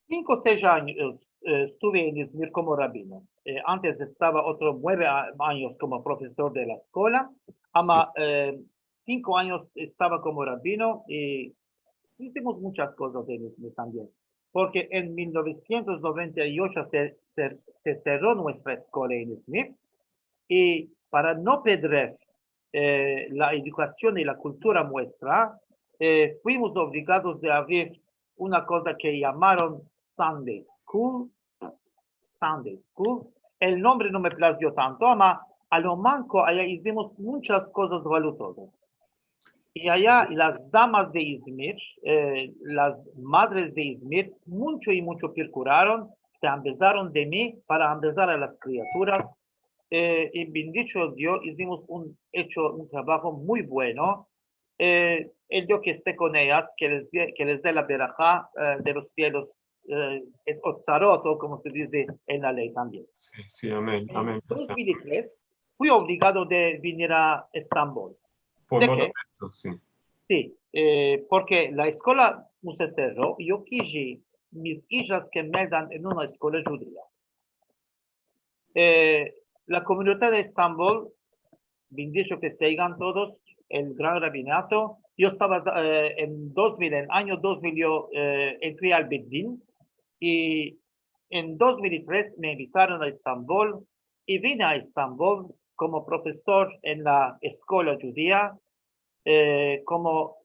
Sinko o sesh anyos, eh, estuve en Izmir komo rabino. Eh, antes estava otro mueve a-, anyos komo profesor de la eskola, ama, eh, sinko anyos estava komo rabino i izimos munchas kozas en Izmir tambien. Porke en mil novesientos noventa i ocho se, se, se serro muestra eskola en Izmir i para no pedrer, eh, la edukasion i la kultura muestra, eh, fuimos ovligados de avrir una koza ke yamaron Sunday School, Sunday School. El nombre no me plazio tanto, ama a lo manko aya izimos munchas kozas valuzozas. I aya las damas de Izmir, eh, las madres de Izmir, muncho i muncho pirkuraron, se ambezaron de mi para ambezar a las kriaturas, eh, i bendicho Dio, izimos un echo, un travaho muy bueno. Eh, el Dio ke este kon eyas, ke les de, ke les de la beraha, eh, de los sielos, eh, en otzarot, o komo se dize en la ley tambien. Si, si, amen, amen. En dos mil i tres, fui ovligado de venir a Estambol. Por modo de esto, si. Si, eh, porke la eskola no se serro, yo kiji mis ishas ke meldan en una eskola djudia. Eh, la komunidad de Estambol, bendicho ke sigan todos, el gran rabinato. Yo estava, eh, en dos mil, en anyo dos mil yo, eh, entri al Beit Din, i en dos mil i tres me invitaron a Estambol, i vine a Estambol komo profesor en la eskola djudia, eh, komo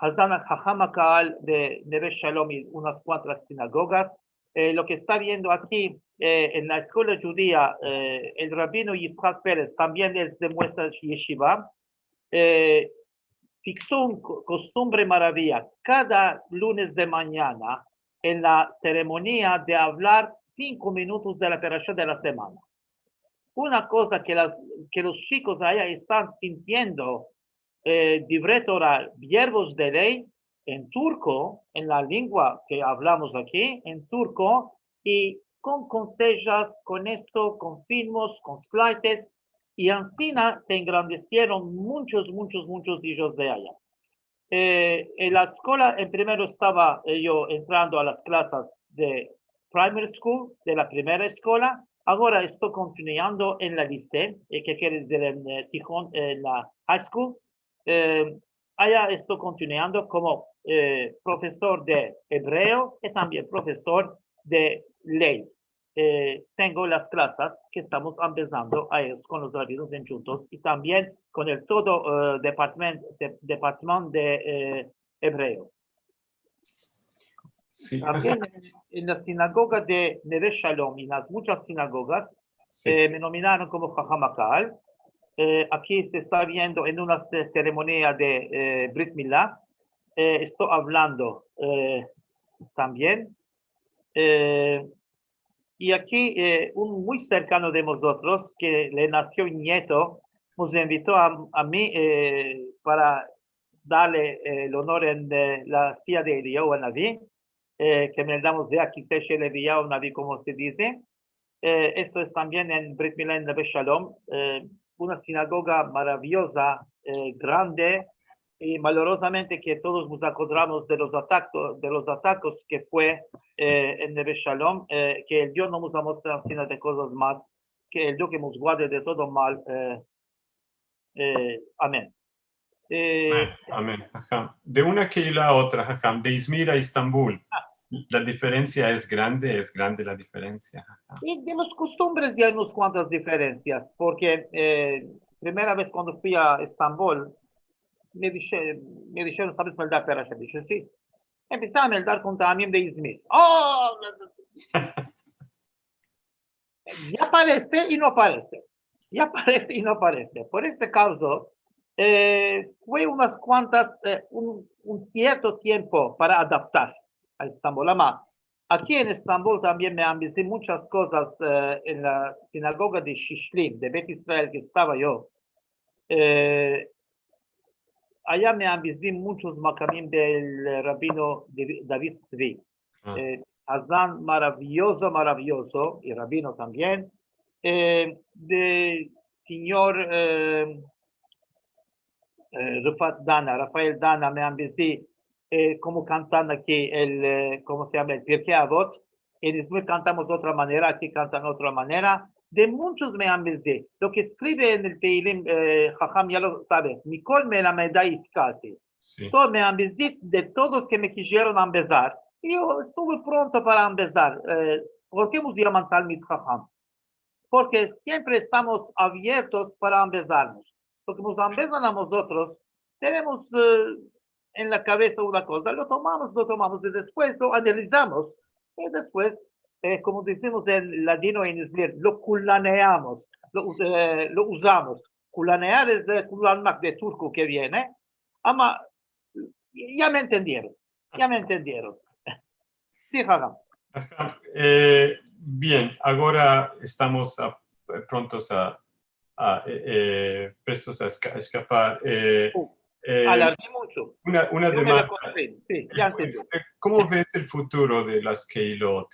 Hazan Haham Akahal de Neve Shalom i unas kuantas sinagogas. Eh, lo ke esta viendo aki, eh, en la eskola djudia, eh, el rabino Yitzhak Perez, tambien es de muestra yeshiva, eh, fikso un ko-, kostumbre maraviya. Kada lunes de manyana, en la seremonia de avlar sinko minutos de la perasha de la semana. Una koza ke las, ke los chikos aya estan sintiendo, eh, divrei Tora, vierbos de ley, en turko, en la lengua ke avlamos aki, en turko, i kon konsejas, kon esto, kon filmos, kon slides, i ansina se engrandesieron munchos, munchos, munchos ishos de aya. Eh, en la eskola, en primero estava, eh, yo entrando a las klasas de primary school, de la primera eskola, agora esto kontinuando en la lise, eh, ke kere dizir en, eh, tihon, en la high school, eh, aya esto kontinuando komo, eh, profesor de ebreo i tambien profesor de ley. eh, tengo las klasas ke estamos ambezando a eyos kon los rabinos endjuntos i tambien kon el todo, eh, department-, de-, department de, eh, ebreo. Si, Tambien en, en la sinagoga de Neve Shalom i en las munchas sinagogas, si, eh, me nominaron komo Haham Akal. Eh, aki se esta viendo en una ce-, seremonia de, eh, Brit Mila. Eh, esto avlando, eh, tambien. Eh, i aki, eh, un muy serkano de mozotros, ke le nasio un nieto, mos envito a, a mi, eh, para darle, eh, el onor en, eh, la silla de Eliyahu Hanavi, eh, ke me damos de aki, Tesh el Eliyahu Hanavi, komo se dize. Eh, esto es tambien en Brit Mila en Neve Shalom, eh, una sinagoga maraviyoza, eh, grande, i malorozamente ke todos mos akodramos de los atako-, de los atakos ke fue, eh, en Neve Shalom, eh, ke el Dio no mos amostre ansina de kozas mas, ke el Dio ke mos guarde de todo mal, eh, eh, amen. Eh, Amen, amen. Aha. De una kehila a otra, aha. De Izmir a Estambul. La diferensia es grande, es grande la diferensia. Aha. I de las kostumbres ya ay unas kuantas diferensias, porke, eh, primera vez kuando fui a Estambul, me dishe-, me disheron, "Saves meldar Perash?" Dishe, "Si." Empesi a meldar kon Teamim de Izmir. Oh! Ya parese i no parese. Ya parese i no parese. Por este kavzo, eh, fue unas kuantas, eh, un, un sierto tiempo para adaptar a Estambul. Ama, aki en Estambul tambien me ambezi munchas kozas, eh, en la sinagoga de Shishlim, de Bet Israel, ke estava yo. Eh, aya me ambezi munchos makamim del rabino Davi-, David Zvi. Ah. Eh, hazan maraviyozo, maraviyozo, i rabino tambien. Eh, de sinyor, eh, eh, Rufat Dana, Rafael Dana, me ambezi, eh, komo kantan aki el, eh, komo se yama? El Pirkei Avot. En Izmir kantamos de otra manera, aki kantan de otra manera. De munchos me ambezi. Lo ke eskrive en el Tehilim, eh, Haham ya lo save. "Mikol melamedai iskalti." Si. Entonses, me ambezi de todos ke me kisieron ambezar. I yo estuve pronto para ambezar. Eh, por ke mos yaman Talmid Haham? Porke siempre estamos aviertos para ambezarmos. Lo ke mos ambezan a mozotros, tenemos, eh, en la kavesa una koza, lo tomamos, lo tomamos, i despues lo analizamos. I despues, eh, komo dizimos en ladino, en Izmir, lo kulaneamos, lo us-, eh, lo uzamos. Kulanear es de kullanmak, de turko ke viene. Ama ya me entendieron, ya me entendieron. Si, Haham. Aha, eh, bien, agora estamos a, prontos a, a, eh, eh, prestos a eska-, eskapar. Eh, Uh, eh, alargi muncho. Una, una Yo me demanda. Rekonosi, si, ya El fu-, el entendi. fu-, komo ves el futuro de las kehilot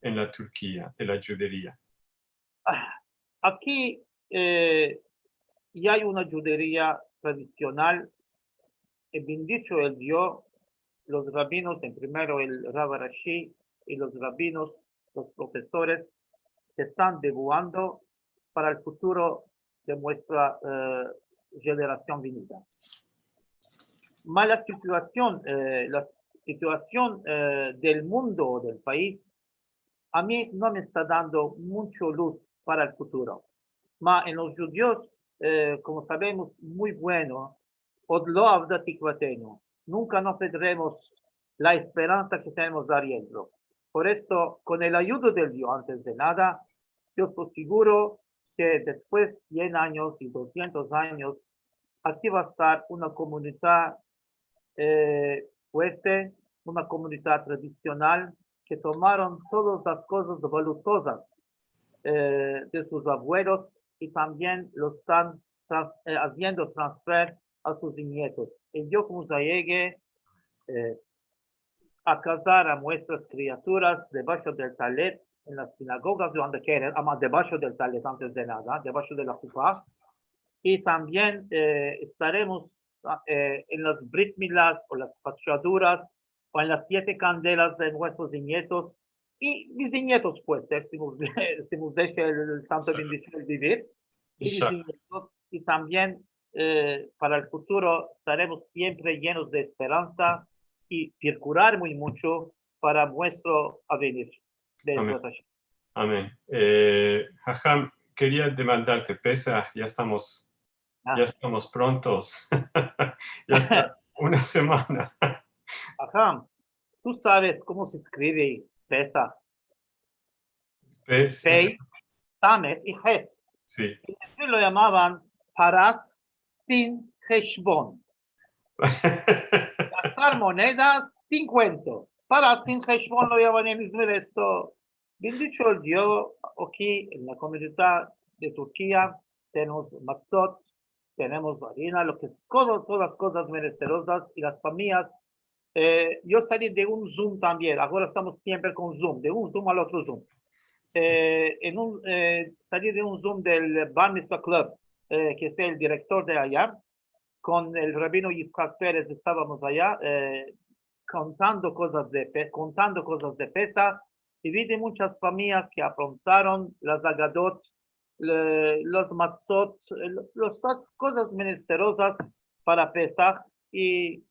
en la Turkia, de la djuderia? Ah, aki, eh, ya ay una djuderia tradisional, eh, bendicho el Dio, los rabinos, en primero el Rav Rashi i los rabinos, los profesores, ke estan devuando para el futuro de muestra, eh, jenerasion venida. Ma la situasion, eh, la situasion, eh, del mundo o del pais a mi no me esta dando muncho luz para el futuro. Ma en los djudios, eh, komo savemos muy bueno, od lo avda tikvatenu, nunka no pedremos la esperansa ke tenemos adientro. Por esto, kon el ayudo del Dio, antes de nada, yo esto siguro ke despues sien anyos i dosientos anyos, aki va a estar una komunidad, eh, fuerte, una komunidad tradisional ke tomaron todas las kozas valutozas, eh, de sus avuelos i tambien lo estan trans-, eh, aziendo transfer a sus nietos. El Dio ke mos ayegue, eh, a kazar a muestras kriaturas debasho del talet en las sinagogas o ande keren, ama debasho del talet antes de nada, debasho de la hupa. I tambien, eh, estaremos, eh, en las brit milas o las fachaduras o en las siete kandelas de muestros nietos i bisnietos, puede ser, si mos, si mos desha el Santo Bendicho el bivir. I, inshallah, bisnietos, i tambien, eh, para el futuro estaremos siempre yenos de esperansa i prokurar muy muncho para muestro avenir. Amen. Be'ezrat Hashem. Amen. Eh, Haham, keria demandarte, Pesah, ya estamos, ya estamos prontos. Ya esta una semana. Haham, tu saves komo se eskrive Pesah? Pes- Pei, Sameh i Het. Si. En ezmir lo yamavan paras sin heshbon. Gastar monedas sin kuento. Paras sin heshbon lo yamavan en ezmir esto. Bendito el Dio, aki en la komunidad de Turkia tenemos matzot, tenemos arina, lo ke es kozas, todas kozas menesterozas i las famiyas. Eh, yo sali de un Zoom tambien, agora estamos siempre kon Zoom, de un Zoom al otro Zoom. Eh, en un, eh, sali de un Zoom del Bar Mitzvah Club, eh, ke es el direktor de aya, kon el rabino Yitzhak Perez estavamos aya, eh, kontando kozas de Pe-, kontando kozas de Pesah, i vi de munchas famiyas ke aprontaron las agadot, le-, los matzot, eh, las kozas menesterozas para Pesah, i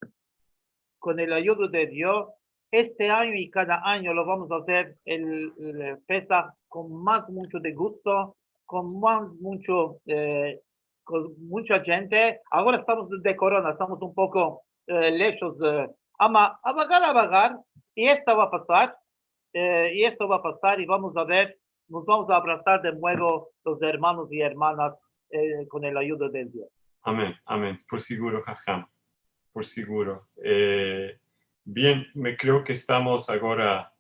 kon el ayudo de Dio, este anyo i kada anyo lo vamos a azer el, el Pesah kon mas muncho de gusto, kon mas muncho, eh, kon muncha djente. Agora estamos de korona, estamos un poko, eh, leshos, eh, ama a bagar, a bagar, i esto va a pasar, eh, i esto va a pasar, i vamos a ver, mos vamos a abrasar de muevo los ermanos i ermanas, eh, kon el ayudo de Dio. Amen, amen. Por siguro, Haham. Por siguro. Eh, bien, me kreo ke estamos agora.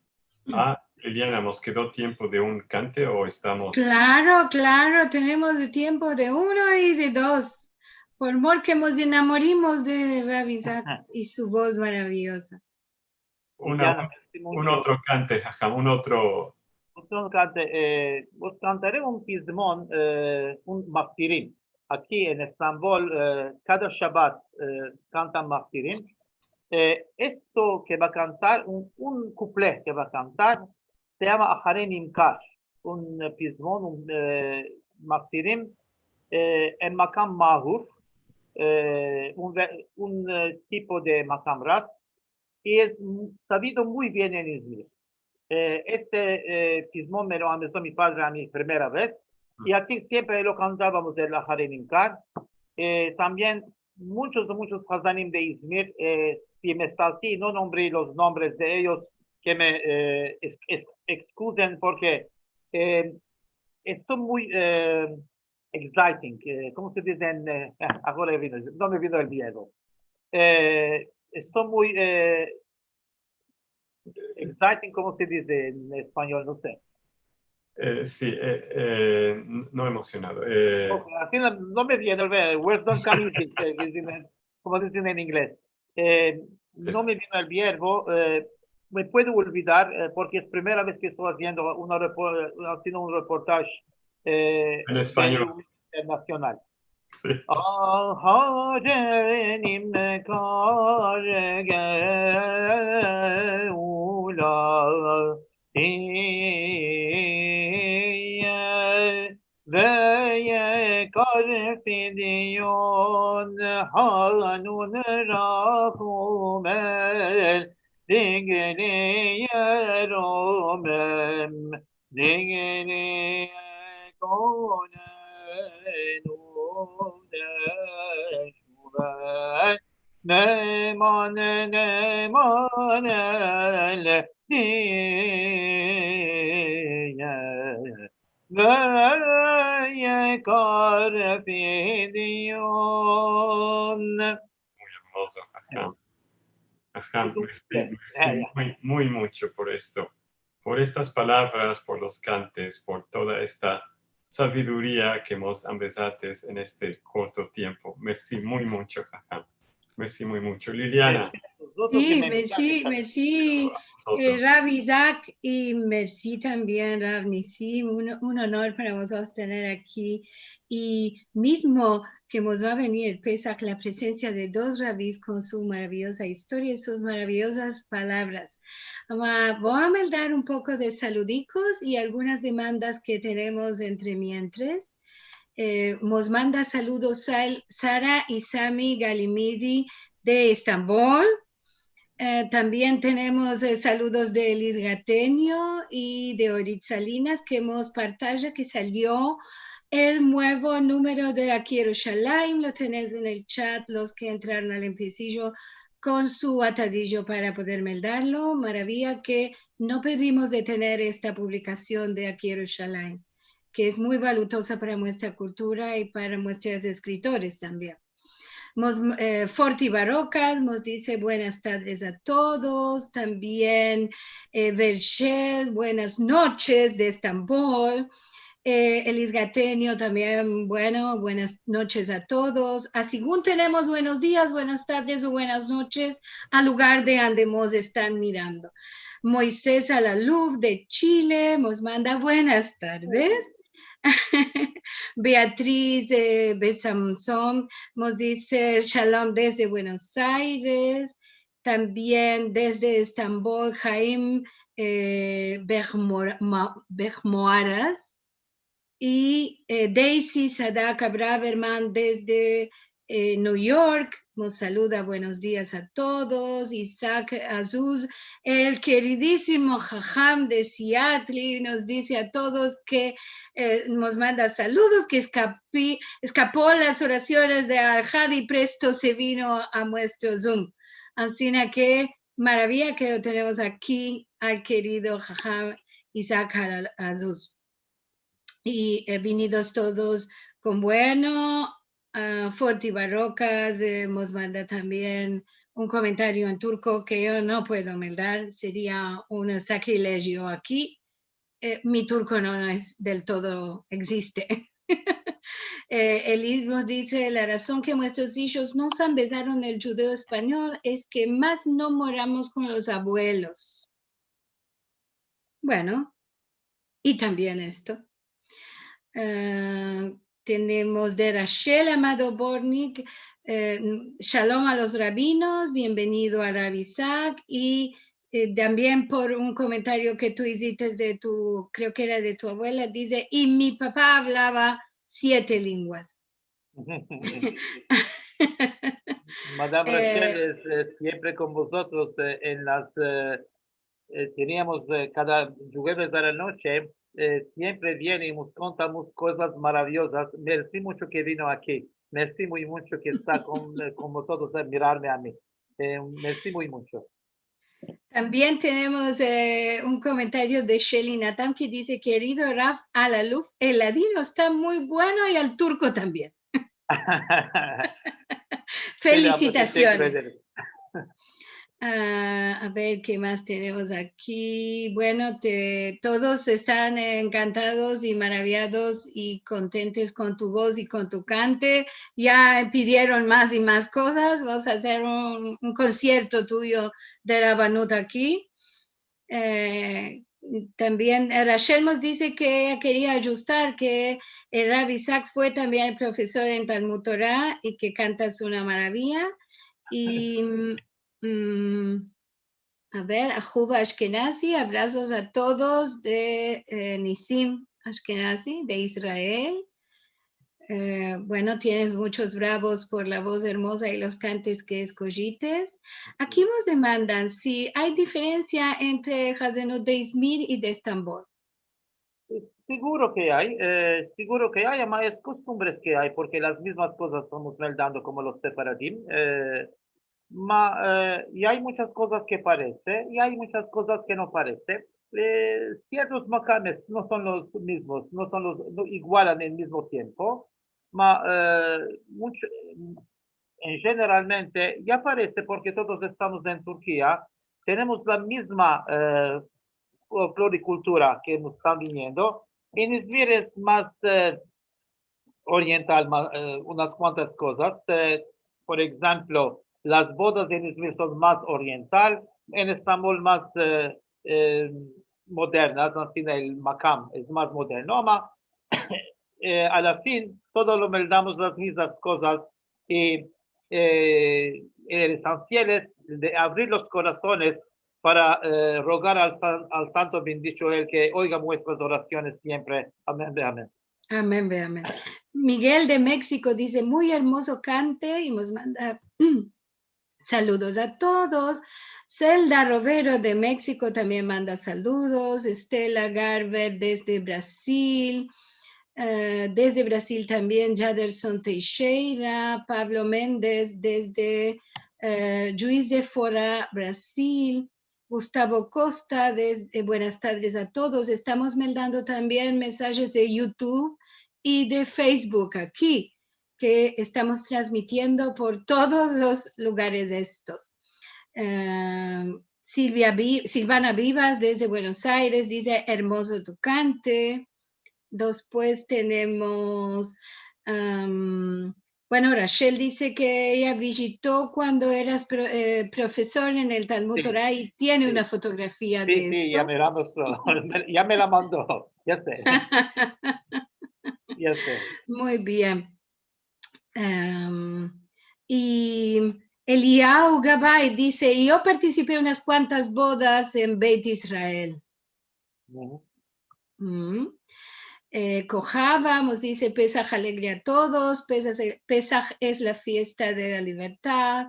Ah, Liliana, mos kedo tiempo de un kante o estamos? Klaro, klaro, tenemos de tiempo de uno i de dos. Por mor ke mos enamorimos de Rav Isaac i su voz maraviyoza. Una, Liliana, mersi un muncho. Otro kante, Haham, un otro. Otro kante, eh, vos kantare un pizmon, eh, un maftirim. Aki en Estambol, eh, kada Shabat, eh, kantan maftirim. Eh, esto ke va a kantar, un, un kuple ke va a kantar, se yama Aharei Nimkar, un, eh, pizmon, un, eh, maftirim, eh, en makam mahur, eh, un ve-, un, eh, tipo de makam ras, i es mu-, savido muy bien en Izmir. Eh, este, eh, pizmon me lo amezo mi padre a mi primera vez, i aki siempre lo kantavamos el Aharei Nimkar. Eh, tambien munchos, munchos hazanim de Izmir, eh, si me salti, no nombri los nombres de eyos, ke me, eh, es-, es-, eskuzen, porke, eh, esto muy, eh, exciting, eh, komo se dize en, eh, ah, agora vino, no me vino el vierbo. Eh, esto muy, eh, exciting, komo se dize en espanyol? No se. Eh, si, eh, eh, n-, no emosionado. Eh, Ok, al final no me viene el verbo, words don't come easy, eh, dicen en, komo dizen en inglez. Eh, no me vino el vierbo, eh, me puedo olvidar, eh, porke es primera vez ke esto aziendo una repo-, aziendo un reportaje, eh, En espanyol. Internasional. Si. Aharei Nimkar geula tiye, ve yekar pidyon hanun rachum el digri yeromem. Digri konenu neshuva, neman, neman el tiye, ve yekar pidyon. Muy hermoso, Haham. Haham, mersi, mersi muy, muy mucho por esto, por estas palavras, por los kantes, por toda esta saviduria ke mos ambezates en este korto tiempo. Mersi muy mucho, Haham. Mersi muy mucho. Liliana. Si, mersi, mersi, eh, Rav Isaac, i mersi tambien, Rav Nissim. Un, un onor para mozotros tener aki. I mizmo ke mos va a venir el Pesah, la presensia de dos ravis kon su maraviyoza istoria i sus maraviyozas palavras. Ama, vo a mandar un poko de saludikos i algunas demandas ke tenemos entre mientres. Eh, mos manda saludos Sal-, Sara i Sami Galimidi de Estambol. Eh, tambien tenemos, eh, saludos de Elis Gatenio i de Orit Salinas, ke mos partaja ke salio el muevo numero de Aki Yerushalayim. Lo tenesh en el chat, los ke entraron al empesijo kon su atadijo para poder meldarlo. Maravia ke no pedimos de tener esta publikasion de Aki Yerushalayim, ke es muy valutoza para muestra kultura i para muestros eskritores tambien. Mos, eh, Forti Barrokas mos dize buenas tardes a todos. Tambien, eh, Vershel, buenas noches de Estambol. Eh, Elis Gatenio tambien, bueno, buenas noches a todos. Asigun tenemos buenos dias, buenas tardes o buenas noches al lugar de ande mos estan mirando. Moises Alaluf de Chile mos manda buenas tardes. Beatriz, eh, Besanzon mos dize shalom desde Buenos Aires. Tambien desde Estambol, Haim, eh, Behmora-, Ma-, Behmoaras. I, eh, Daisy Sadaka Braverman desde, eh, New York mos saluda, buenos dias a todos. Isaac Azuz, el keridisimo haham de Seattle, mos dize a todos ke, eh, mos manda saludos, ke eskapi-, eskapo las orasiones de Alhadi i presto se vino a muestro Zoom. Ansina ke maravia ke lo tenemos aki al kerido haham Isaac Azuz. I, eh, vinidos todos kon bueno. Ah, Forti Barrokas, eh, mos manda tambien un komentario en turko ke yo no puedo meldar, seria un sakrilegio aki. Eh, mi turko no, no es del todo, egziste. Eh, Elis mos dize, la razon ke muestros ijos no se ambezaron el djudeo-espanyol es ke mas no moramos kon los abuelos. Bueno, i tambien esto. Eh, tenemos de Rachel Amado Bornik, eh, shalom a los rabinos, bienvenido a Rav Isaac, i, eh, tambien por un komentario ke tu izites de tu, kreo ke era de tu abuela, dize, i mi papa avlava siete lenguas. Madame, eh, Rachel es, es siempre kon vozotros, eh, en las, eh, eh, teniamos, eh, kada djueves a la noche, eh, siempre viene i mos konta mus kozas maraviozas. Mersi muncho ke vino aki. Mersi muy muncho ke esta kon, eh, kon vozotros, eh, mirarme a mi. Eh, mersi muy muncho. Tambien tenemos, eh, un komentario de Shelly Natan ke dize, kerido Rav Alaluf, el ladino esta muy bueno i el turko tambien. Felisitasiones. Ah, a ver, ke mas tenemos aki? Bueno, te, todos estan enkantados i maraviados i kontentes kon tu voz i kon tu kante. Ya pidieron mas i mas kozas. Vamos a azer un, un konsierto tuyo de rabanut aki. Eh, tambien, eh, Rachel mos dize ke eya keria adjustar ke el Rav Isaac fue tambien profesor en Talmud Torah i ke kantas una maravia. I, mm, a ver, Ahuva Ashkenazi, abrazos a todos de, eh, Nisim Ashkenazi, de Israel. Eh, bueno, tienes munchos bravos por la voz ermoza i los kantes ke eskojites. Aki mos demandan si ay diferensia entre hazanut de Izmir i de Estambol. Siguro ke ay, eh, siguro ke ay, ama es kostumbres ke ay, porke las mizmas kozas estamos meldando komo los sefaradim, eh, ma, eh, i ay munchas kozas ke parese, i ay munchas kozas ke no parese. Eh, siertos makames no son los mizmos, no son los, no igualan al mizmo tiempo, ma, eh, muncho, en jeneralmente, ya parese, porke todos estamos en Turkia, tenemos la mizma, eh, folklor i kultura ke mos estan viniendo. En Izmir es mas, eh, oriental, ma-, eh, unas kuantas kozas. Eh, por enshemplo, las bodas en Izmir son mas oriental, en Estambol mas, eh, eh, modernas, ansina el makam es mas moderno, ama, eh, a la fin, todo lo meldamos las mizmas kozas i, eh, el esensial es de avrir los korasones para, eh, rogar al san-, al santo bendicho el ke oiga muestras orasiones siempre. Amen ve amen. Amen ve amen. Miguel de Meksiko dize, muy ermozo kante, i mos manda saludos a todos. Zelda Rovero de México también manda saludos. Estela Garber desde Brasil. Eh, desde Brasil también Jaderson Teixeira, Pablo Méndez desde eh, Juiz de Fora, Brasil. Gustavo Costa, desde, buenas tardes a todos. Estamos mandando también mensajes de YouTube y de Facebook aquí, que estamos transmitiendo por todos los lugares estos. Eh, Silvia Vi- Silvana Vivas desde Buenos Aires dice: "Hermoso tu cante". Después tenemos am, bueno, Rachel dice que ella visitó cuando eras pro- eh, profesor en el Talmud Si, Torah y tiene si, una fotografia si, de si, ya esto. me la mostró, ya me la mandó, ya se, ya se. Muy bien. Am, i Eliyahu Gabay dice: "Yo partisipe en unas kuantas bodas en Beit Israel". Uhu. Mm. Eh, Kojava mos dize: "Pesaj alegre a todos, Pesaj, Pesaj es la fiesta de la libertad,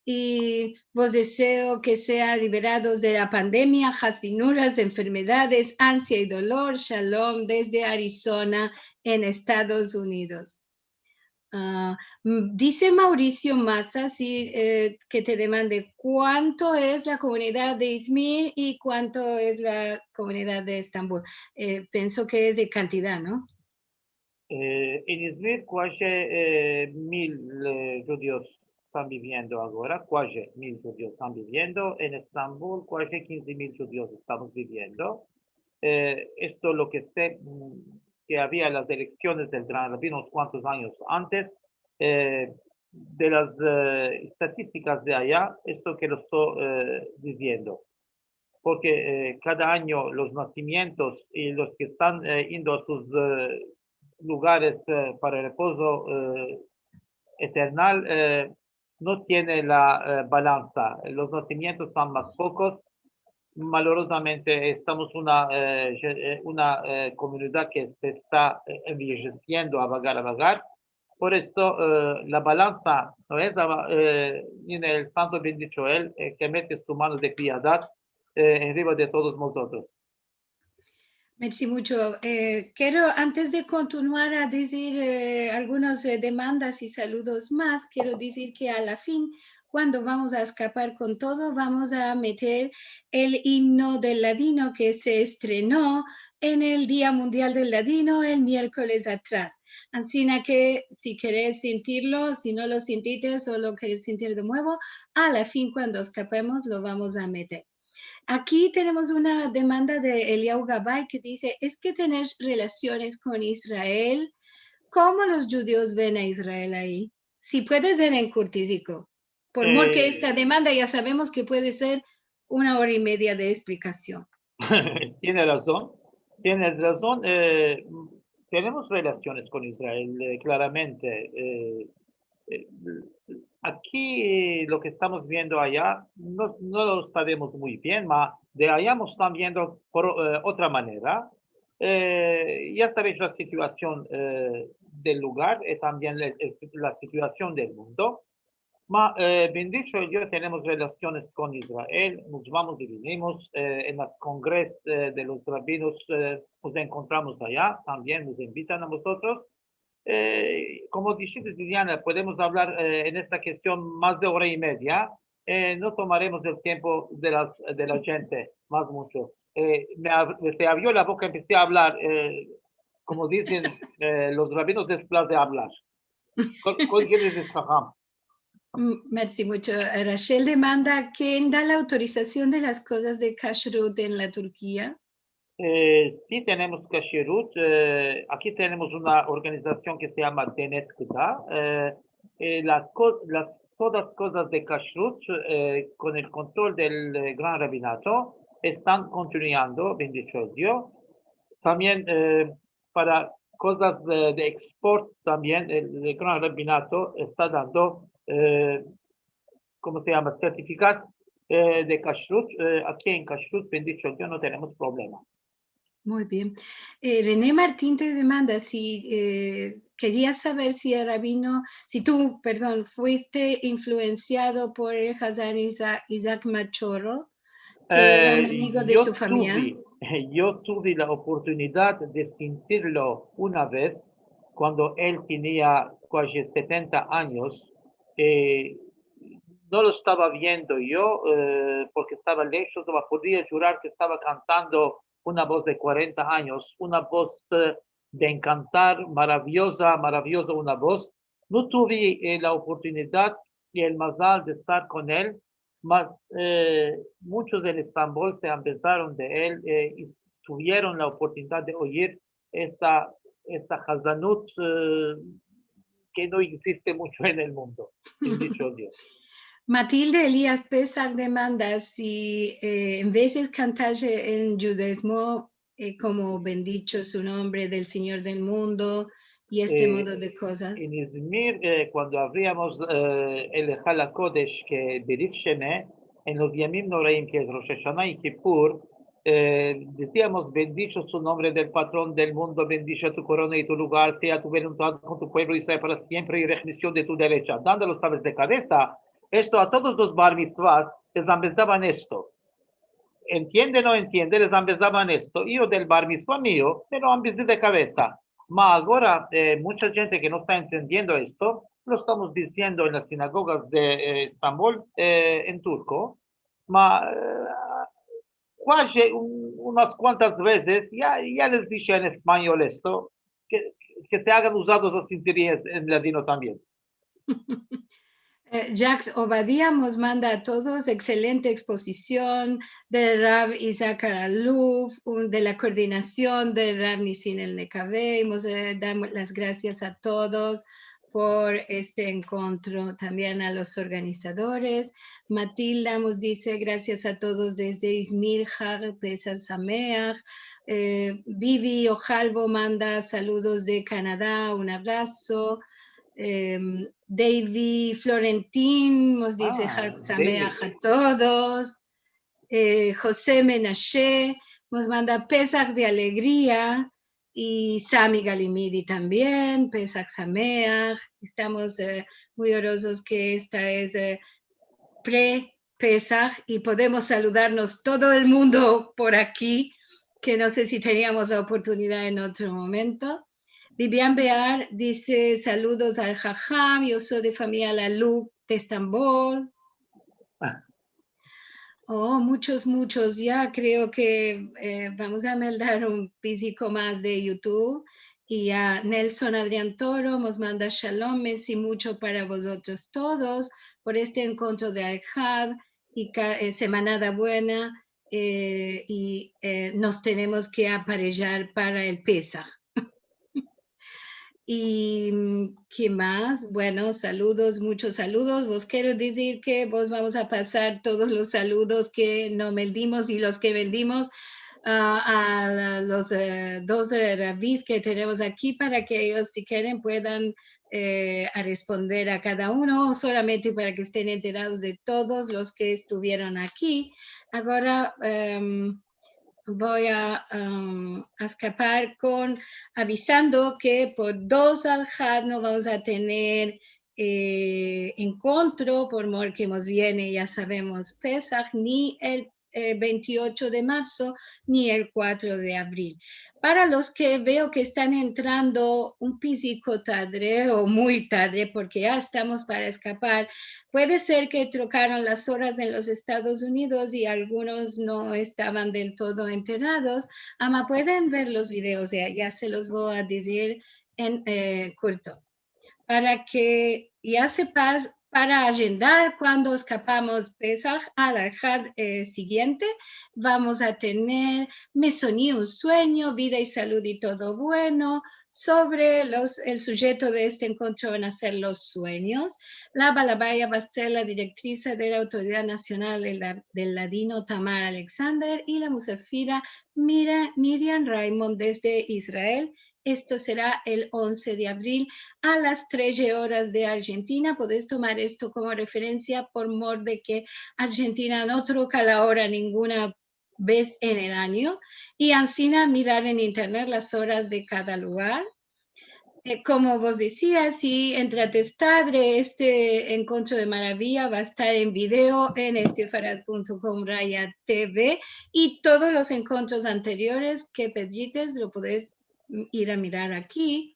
i vos dezeo ke sea liberados de la pandemia, hazinuras, enfermedades, ansia i dolor. Shalom desde Arizona, en Estados Unidos". Ah, mm, dize Mauricio Massa, si, eh, ke te demande kuanto es la komunidad de Izmir i kuanto es la komunidad de Estambul. Eh, penso ke es de kantidad, no? Eh, en Izmir kuaje, eh, mil, eh, djudios estan biviendo agora, kuaje mil djudios estan biviendo. En Estambul kuaje kinze mil djudios estamos biviendo. Eh, esto lo ke se, mm, ke avia las eleksiones del gran rabino unos kuantos anyos antes, eh, de las, eh, estatistikas de aya, esto ke lo esto, eh, diziendo. Porke, eh, kada anyo los nasimientos i los ke estan, eh, indo a sus, eh, lugares, eh, para repozo, eh, eternal, eh, no tiene la, eh, balansa. Los nasimientos estan mas pokos. Malorozamente, estamos una, eh, je- eh, una, eh, komunidad ke se esta, eh, envejesiendo a vagar, a vagar. Por esto, eh, la balansa no es, eh, ni en el santo bendicho el, eh, ke mete su mano de piedad, eh, enriva de todos mozotros. Mersi muncho. Eh, kero, antes de kontinuar, a dizir, eh, algunas, eh, demandas i saludos mas, kero dizir ke a la fin, kuando vamos a eskapar kon todo, vamos a meter el imno del ladino ke se estreno en el Dia Mundial del Ladino el mierkoles atras. Ansina ke, si keres sintirlo, si no lo sintites o lo keres sintir de muevo, a la fin, kuando eskapemos, lo vamos a meter. Aki tenemos una demanda de Eliyahu Gabay ke dize: "Es ke tenesh relasiones kon Israel? Komo los djudios ven a Israel ayi?" Si puede ser en kurtiziko. Por mor ke esta, eh, demanda ya savemos ke puede ser una ora i media de esplikasion. Tiene razon, tienes razon. Eh, tenemos relasiones kon Israel, eh, klaramente. Eh, eh, aki, eh, lo ke estamos viendo aya no, no lo savemos muy bien, ma de aya mos estan viendo por, eh, otra manera. Eh, ya savesh la situasion, eh, del lugar, eh, tambien la, la situasion del mundo. Ma, eh, bendicho el Dio, tenemos relasiones kon Israel, mos vamos i venimos, eh, en las kongres, eh, de los rabinos, eh, mos enkontramos aya, tambien mos invitan a mozotros. Eh, komo dishites, Liliana, podemos avlar, eh, en esta kestion mas de ora i media. Eh, no tomaremos el tiempo de las, de la djente mas muncho. Eh, me av- se avrio la boka, empesi a avlar, eh, komo dizen, eh, los rabinos, despues de avlar. Kol, kol keres, haham? Mm, mersi muncho. Eh, Rachel demanda: "Ken da la autorizasion de las kozas de kashrut en la Turkia?" Eh, si tenemos kashrut, eh, aki tenemos una organizasion ke se yama Denet Kda. Eh, eh, las ko- las, todas kozas de kashrut, eh, kon el kontrol del, eh, Gran Rabinato, estan kontinuando, bendicho el Dio. Tambien, eh, para kozas de, de eksport tambien, el, el Gran Rabinato esta dando, eh, komo se yama? Sertifikat, eh, de kashrut. Eh, aki en kashrut, bendicho el Dio, no tenemos problema. Muy bien. Eh, René Martín te demanda si, eh, quería saber si el rabino, si tu, perdon, fuiste influensiado por el Hazan Isa-, Isaac Machorro, ke era un amigo de su famiya. Yo tuve, yo tuve la oportunidad de sentirlo una vez kuando el tenia kaji setenta anyos. Eh, no lo estava viendo yo, eh, porke estava leshos, ma podia djurar ke estava kantando una voz de kuarenta anyos, una voz, eh, de enkantar, maraviyoza, maraviyoza una voz. No tuve, eh, la oportunidad i el mazal de estar kon el, mas, eh, munchos en Estambol se ambezaron de el, eh, i tuvieron la oportunidad de oyir esta, esta hazanut, eh, ke no egziste muncho en el mundo. Bendicho Dio. Matilde Elías Pesar demanda si, eh, en vez de kantar en djudezmo, eh, komo bendicho su nombre del Sinyor del mundo i este modo de kozas. En Izmir, eh, kuando avriamos, eh, el Hijal HaKodesh ke Berit Shene, en los Yamim Noraim, ke es Rosh Hashana i Kipur, eh, deziamos: bendicho su nombre del patron del mundo, bendicho tu korona i tu lugar, sea tu voluntad kon tu puevlo i sea para siempre, i remision de tu derecha. Dando los saves de kavesa, esto a todos los bar mitzvahs les ambezavan esto. Entiende o no entiende, les ambezavan esto. I yo del bar mitzvah mio, me lo ambezi de kavesa. Ma agora, eh, muncha djente ke no esta entendiendo esto, lo estamos diziendo en las sinagogas de, eh, Estambol, eh, en turko. Ma, eh, kaji un-, unas kuantas vezes ya, ya les dishe en espanyol esto, ke, ke se agan uzados las sinterias en ladino tambien. Eh, Jacques Obadia mos manda a todos exselente ekspozision del Rav Isaac Aluf, un, de la koordinasion del Rav Nisin El Nekave. I mos, eh, damos las grasias a todos por este enkontro, tambien a los organizadores. Matilda mos dize: grasias a todos desde Izmir, Hag Pesach Sameach. Eh, Vivi Ojalvo manda saludos de Kanada, un abraso. Em, Davy Florentin mos dize: Hag Sameach a todos. Eh, Jose Menashe mos manda: Pesach de alegria. I Sami Galimidi tambien: Pesach Sameach. Estamos, eh, muy orozos ke esta es, eh, pre-Pesach i podemos saludarmos todo el mundo por aki, ke no se si teniamos la oportunidad en otro momento. Vivian Bear dize: saludos al Haham, yo so de famiya Lalou de Estambol. Oh, munchos, munchos. Ya kreo ke, eh, vamos a meldar un piziko mas de YouTube. I a Nelson Adrian Toro mos manda: shalom, mersi muncho para vozotros todos por este enkontro de Alhad i ka-, eh, semanada buena, eh, i, eh, mos tenemos ke aparejar para el Pesach. I, mm, ke mas? Bueno, saludos, munchos saludos. Vos kero dizir ke vos vamos a pasar todos los saludos ke no meldimos i los ke meldimos, ah, a los, eh, dos, eh, ravis ke tenemos aki para ke eyos, si keren, puedan, eh, a responder a kada uno, solamente para ke esten enterados de todos los ke estuvieron aki. Agora, em, vo a, em, a eskapar kon avisando ke por dos Alhad no vamos a tener, eh, enkontro, por mor ke mos viene, ya savemos, Pesach, ni el, eh, ventiocho de marso, ni el kuatro de avril. Para los ke veo ke estan entrando un piziko tadre o muy tadre, porke ya estamos para eskapar, puede ser ke trokaron las oras en los Estados Unidos i algunos no estavan del todo enterados, ama pueden ver los videos, ya, ya se los vo a dizir en, eh, kurto. Para ke ya sepas, para agendar kuando eskapamos Pesach al Alhad, eh, siguiente, vamos a tener Me soni un suenyo, vida i salud i todo bueno, sovre los, el sujeto de este enkontro van a ser los suenyos. La Balabaya va a ser la direktrisa de la Autoridad Nasional de la, del Ladino, Tamar Alexander, i la musafira Mira-, Miriam Raymond desde Israel. Esto sera el onze de avril a las treze oras de Arjentina. Podes tomar esto komo referensia por mor de ke Arjentina no troka la ora ninguna vez en el anyo, i ansina mirar en internet las oras de kada lugar. Eh, komo vos dizia, si entrates tadre, este enkontro de maraviya va a estar en video en sefarad punto com raya T V, i todos los enkontros anteriores ke pedites lo podes ir a mirar aki.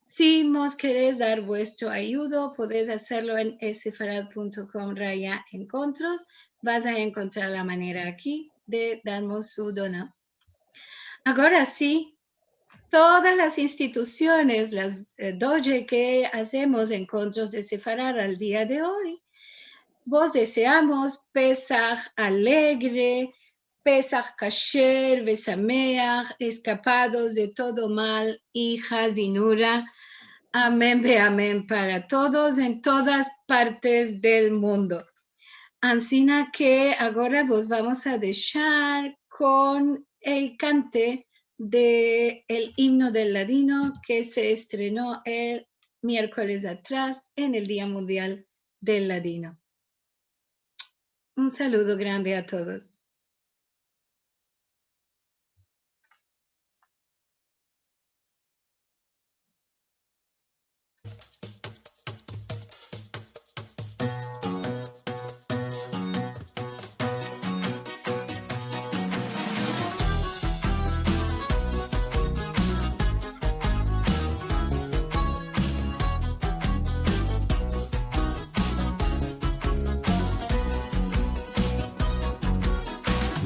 Si mos keres dar vuestro ayudo, podes azerlo en sefarad punto com raya enkontros. Vas a enkontrar la manera aki de darmos su dona. Agora si, todas las institusiones, las, eh, dodje ke azemos enkontros de sefarad al dia de oy, vos deseamos Pesah alegre, Pesah kasher vesameah, eskapados de todo mal i hazinura. Amen veamen para todos en todas partes del mundo. Ansina ke agora vos vamos a deshar kon el kante de el imno del ladino ke se estreno el mierkoles atras en el Dia Mundial del Ladino. Un saludo grande a todos.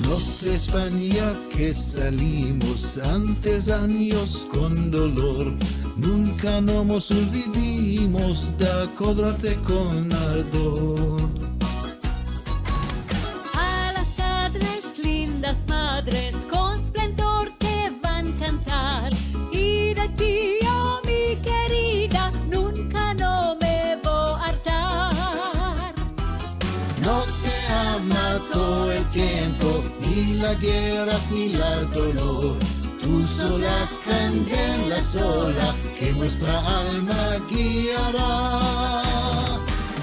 Los de Espanya ke salimos antes anyos kon dolor, nunka no mos olvidimos de akodrate kon ardor. A las kadres lindas madres kon splendor te van kantar, i de ti, o mi kerida, nunka no me vo a artar. No te ama todo el tiempo, ni la gerras ni la dolor. Tu sola kambia en la ola ke muestra alma giara.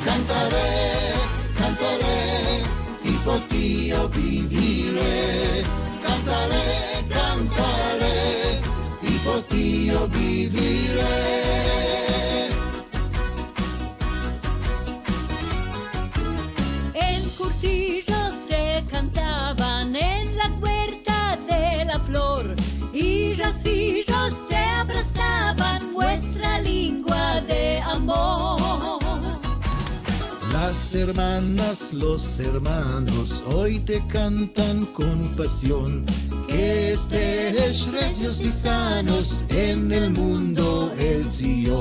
Kantare, kantare, i por ti yo bivire. Kantare, kantare, i por ti yo bivire. En Kurtizos te kantavan en la puerta de la flor, i yazizos te abrasavan, muestra lingua de amor. Las ermanas, los ermanos oy te kantan kon pasion, ke estesh rezios i sanos en el mundo el Zion.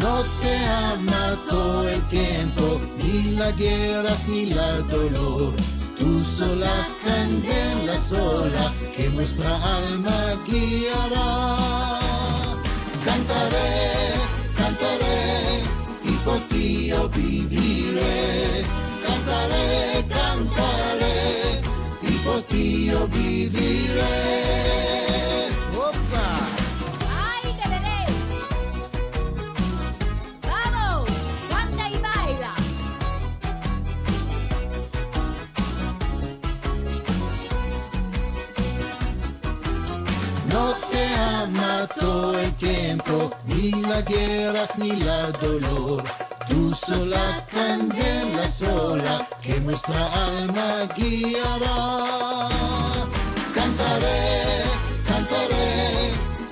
No te ama todo el tiempo, ni la gerras ni la dolor. Tu sola kambia en la ola ke muestra alma giara. Kantare, kantare, i por ti yo bivire. Kantare, kantare, i por ti yo bivire. Opa! Ay, te veré. Vamos, kanta i baila. No te ama todo el tiempo, ni la gerras ni la dolor. Tu sola kambia en la ola ke muestra alma giara. Kantare, kantare,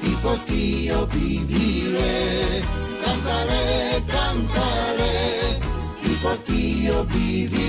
i por ti yo bivire. Kantare, kantare, i por ti yo bivire.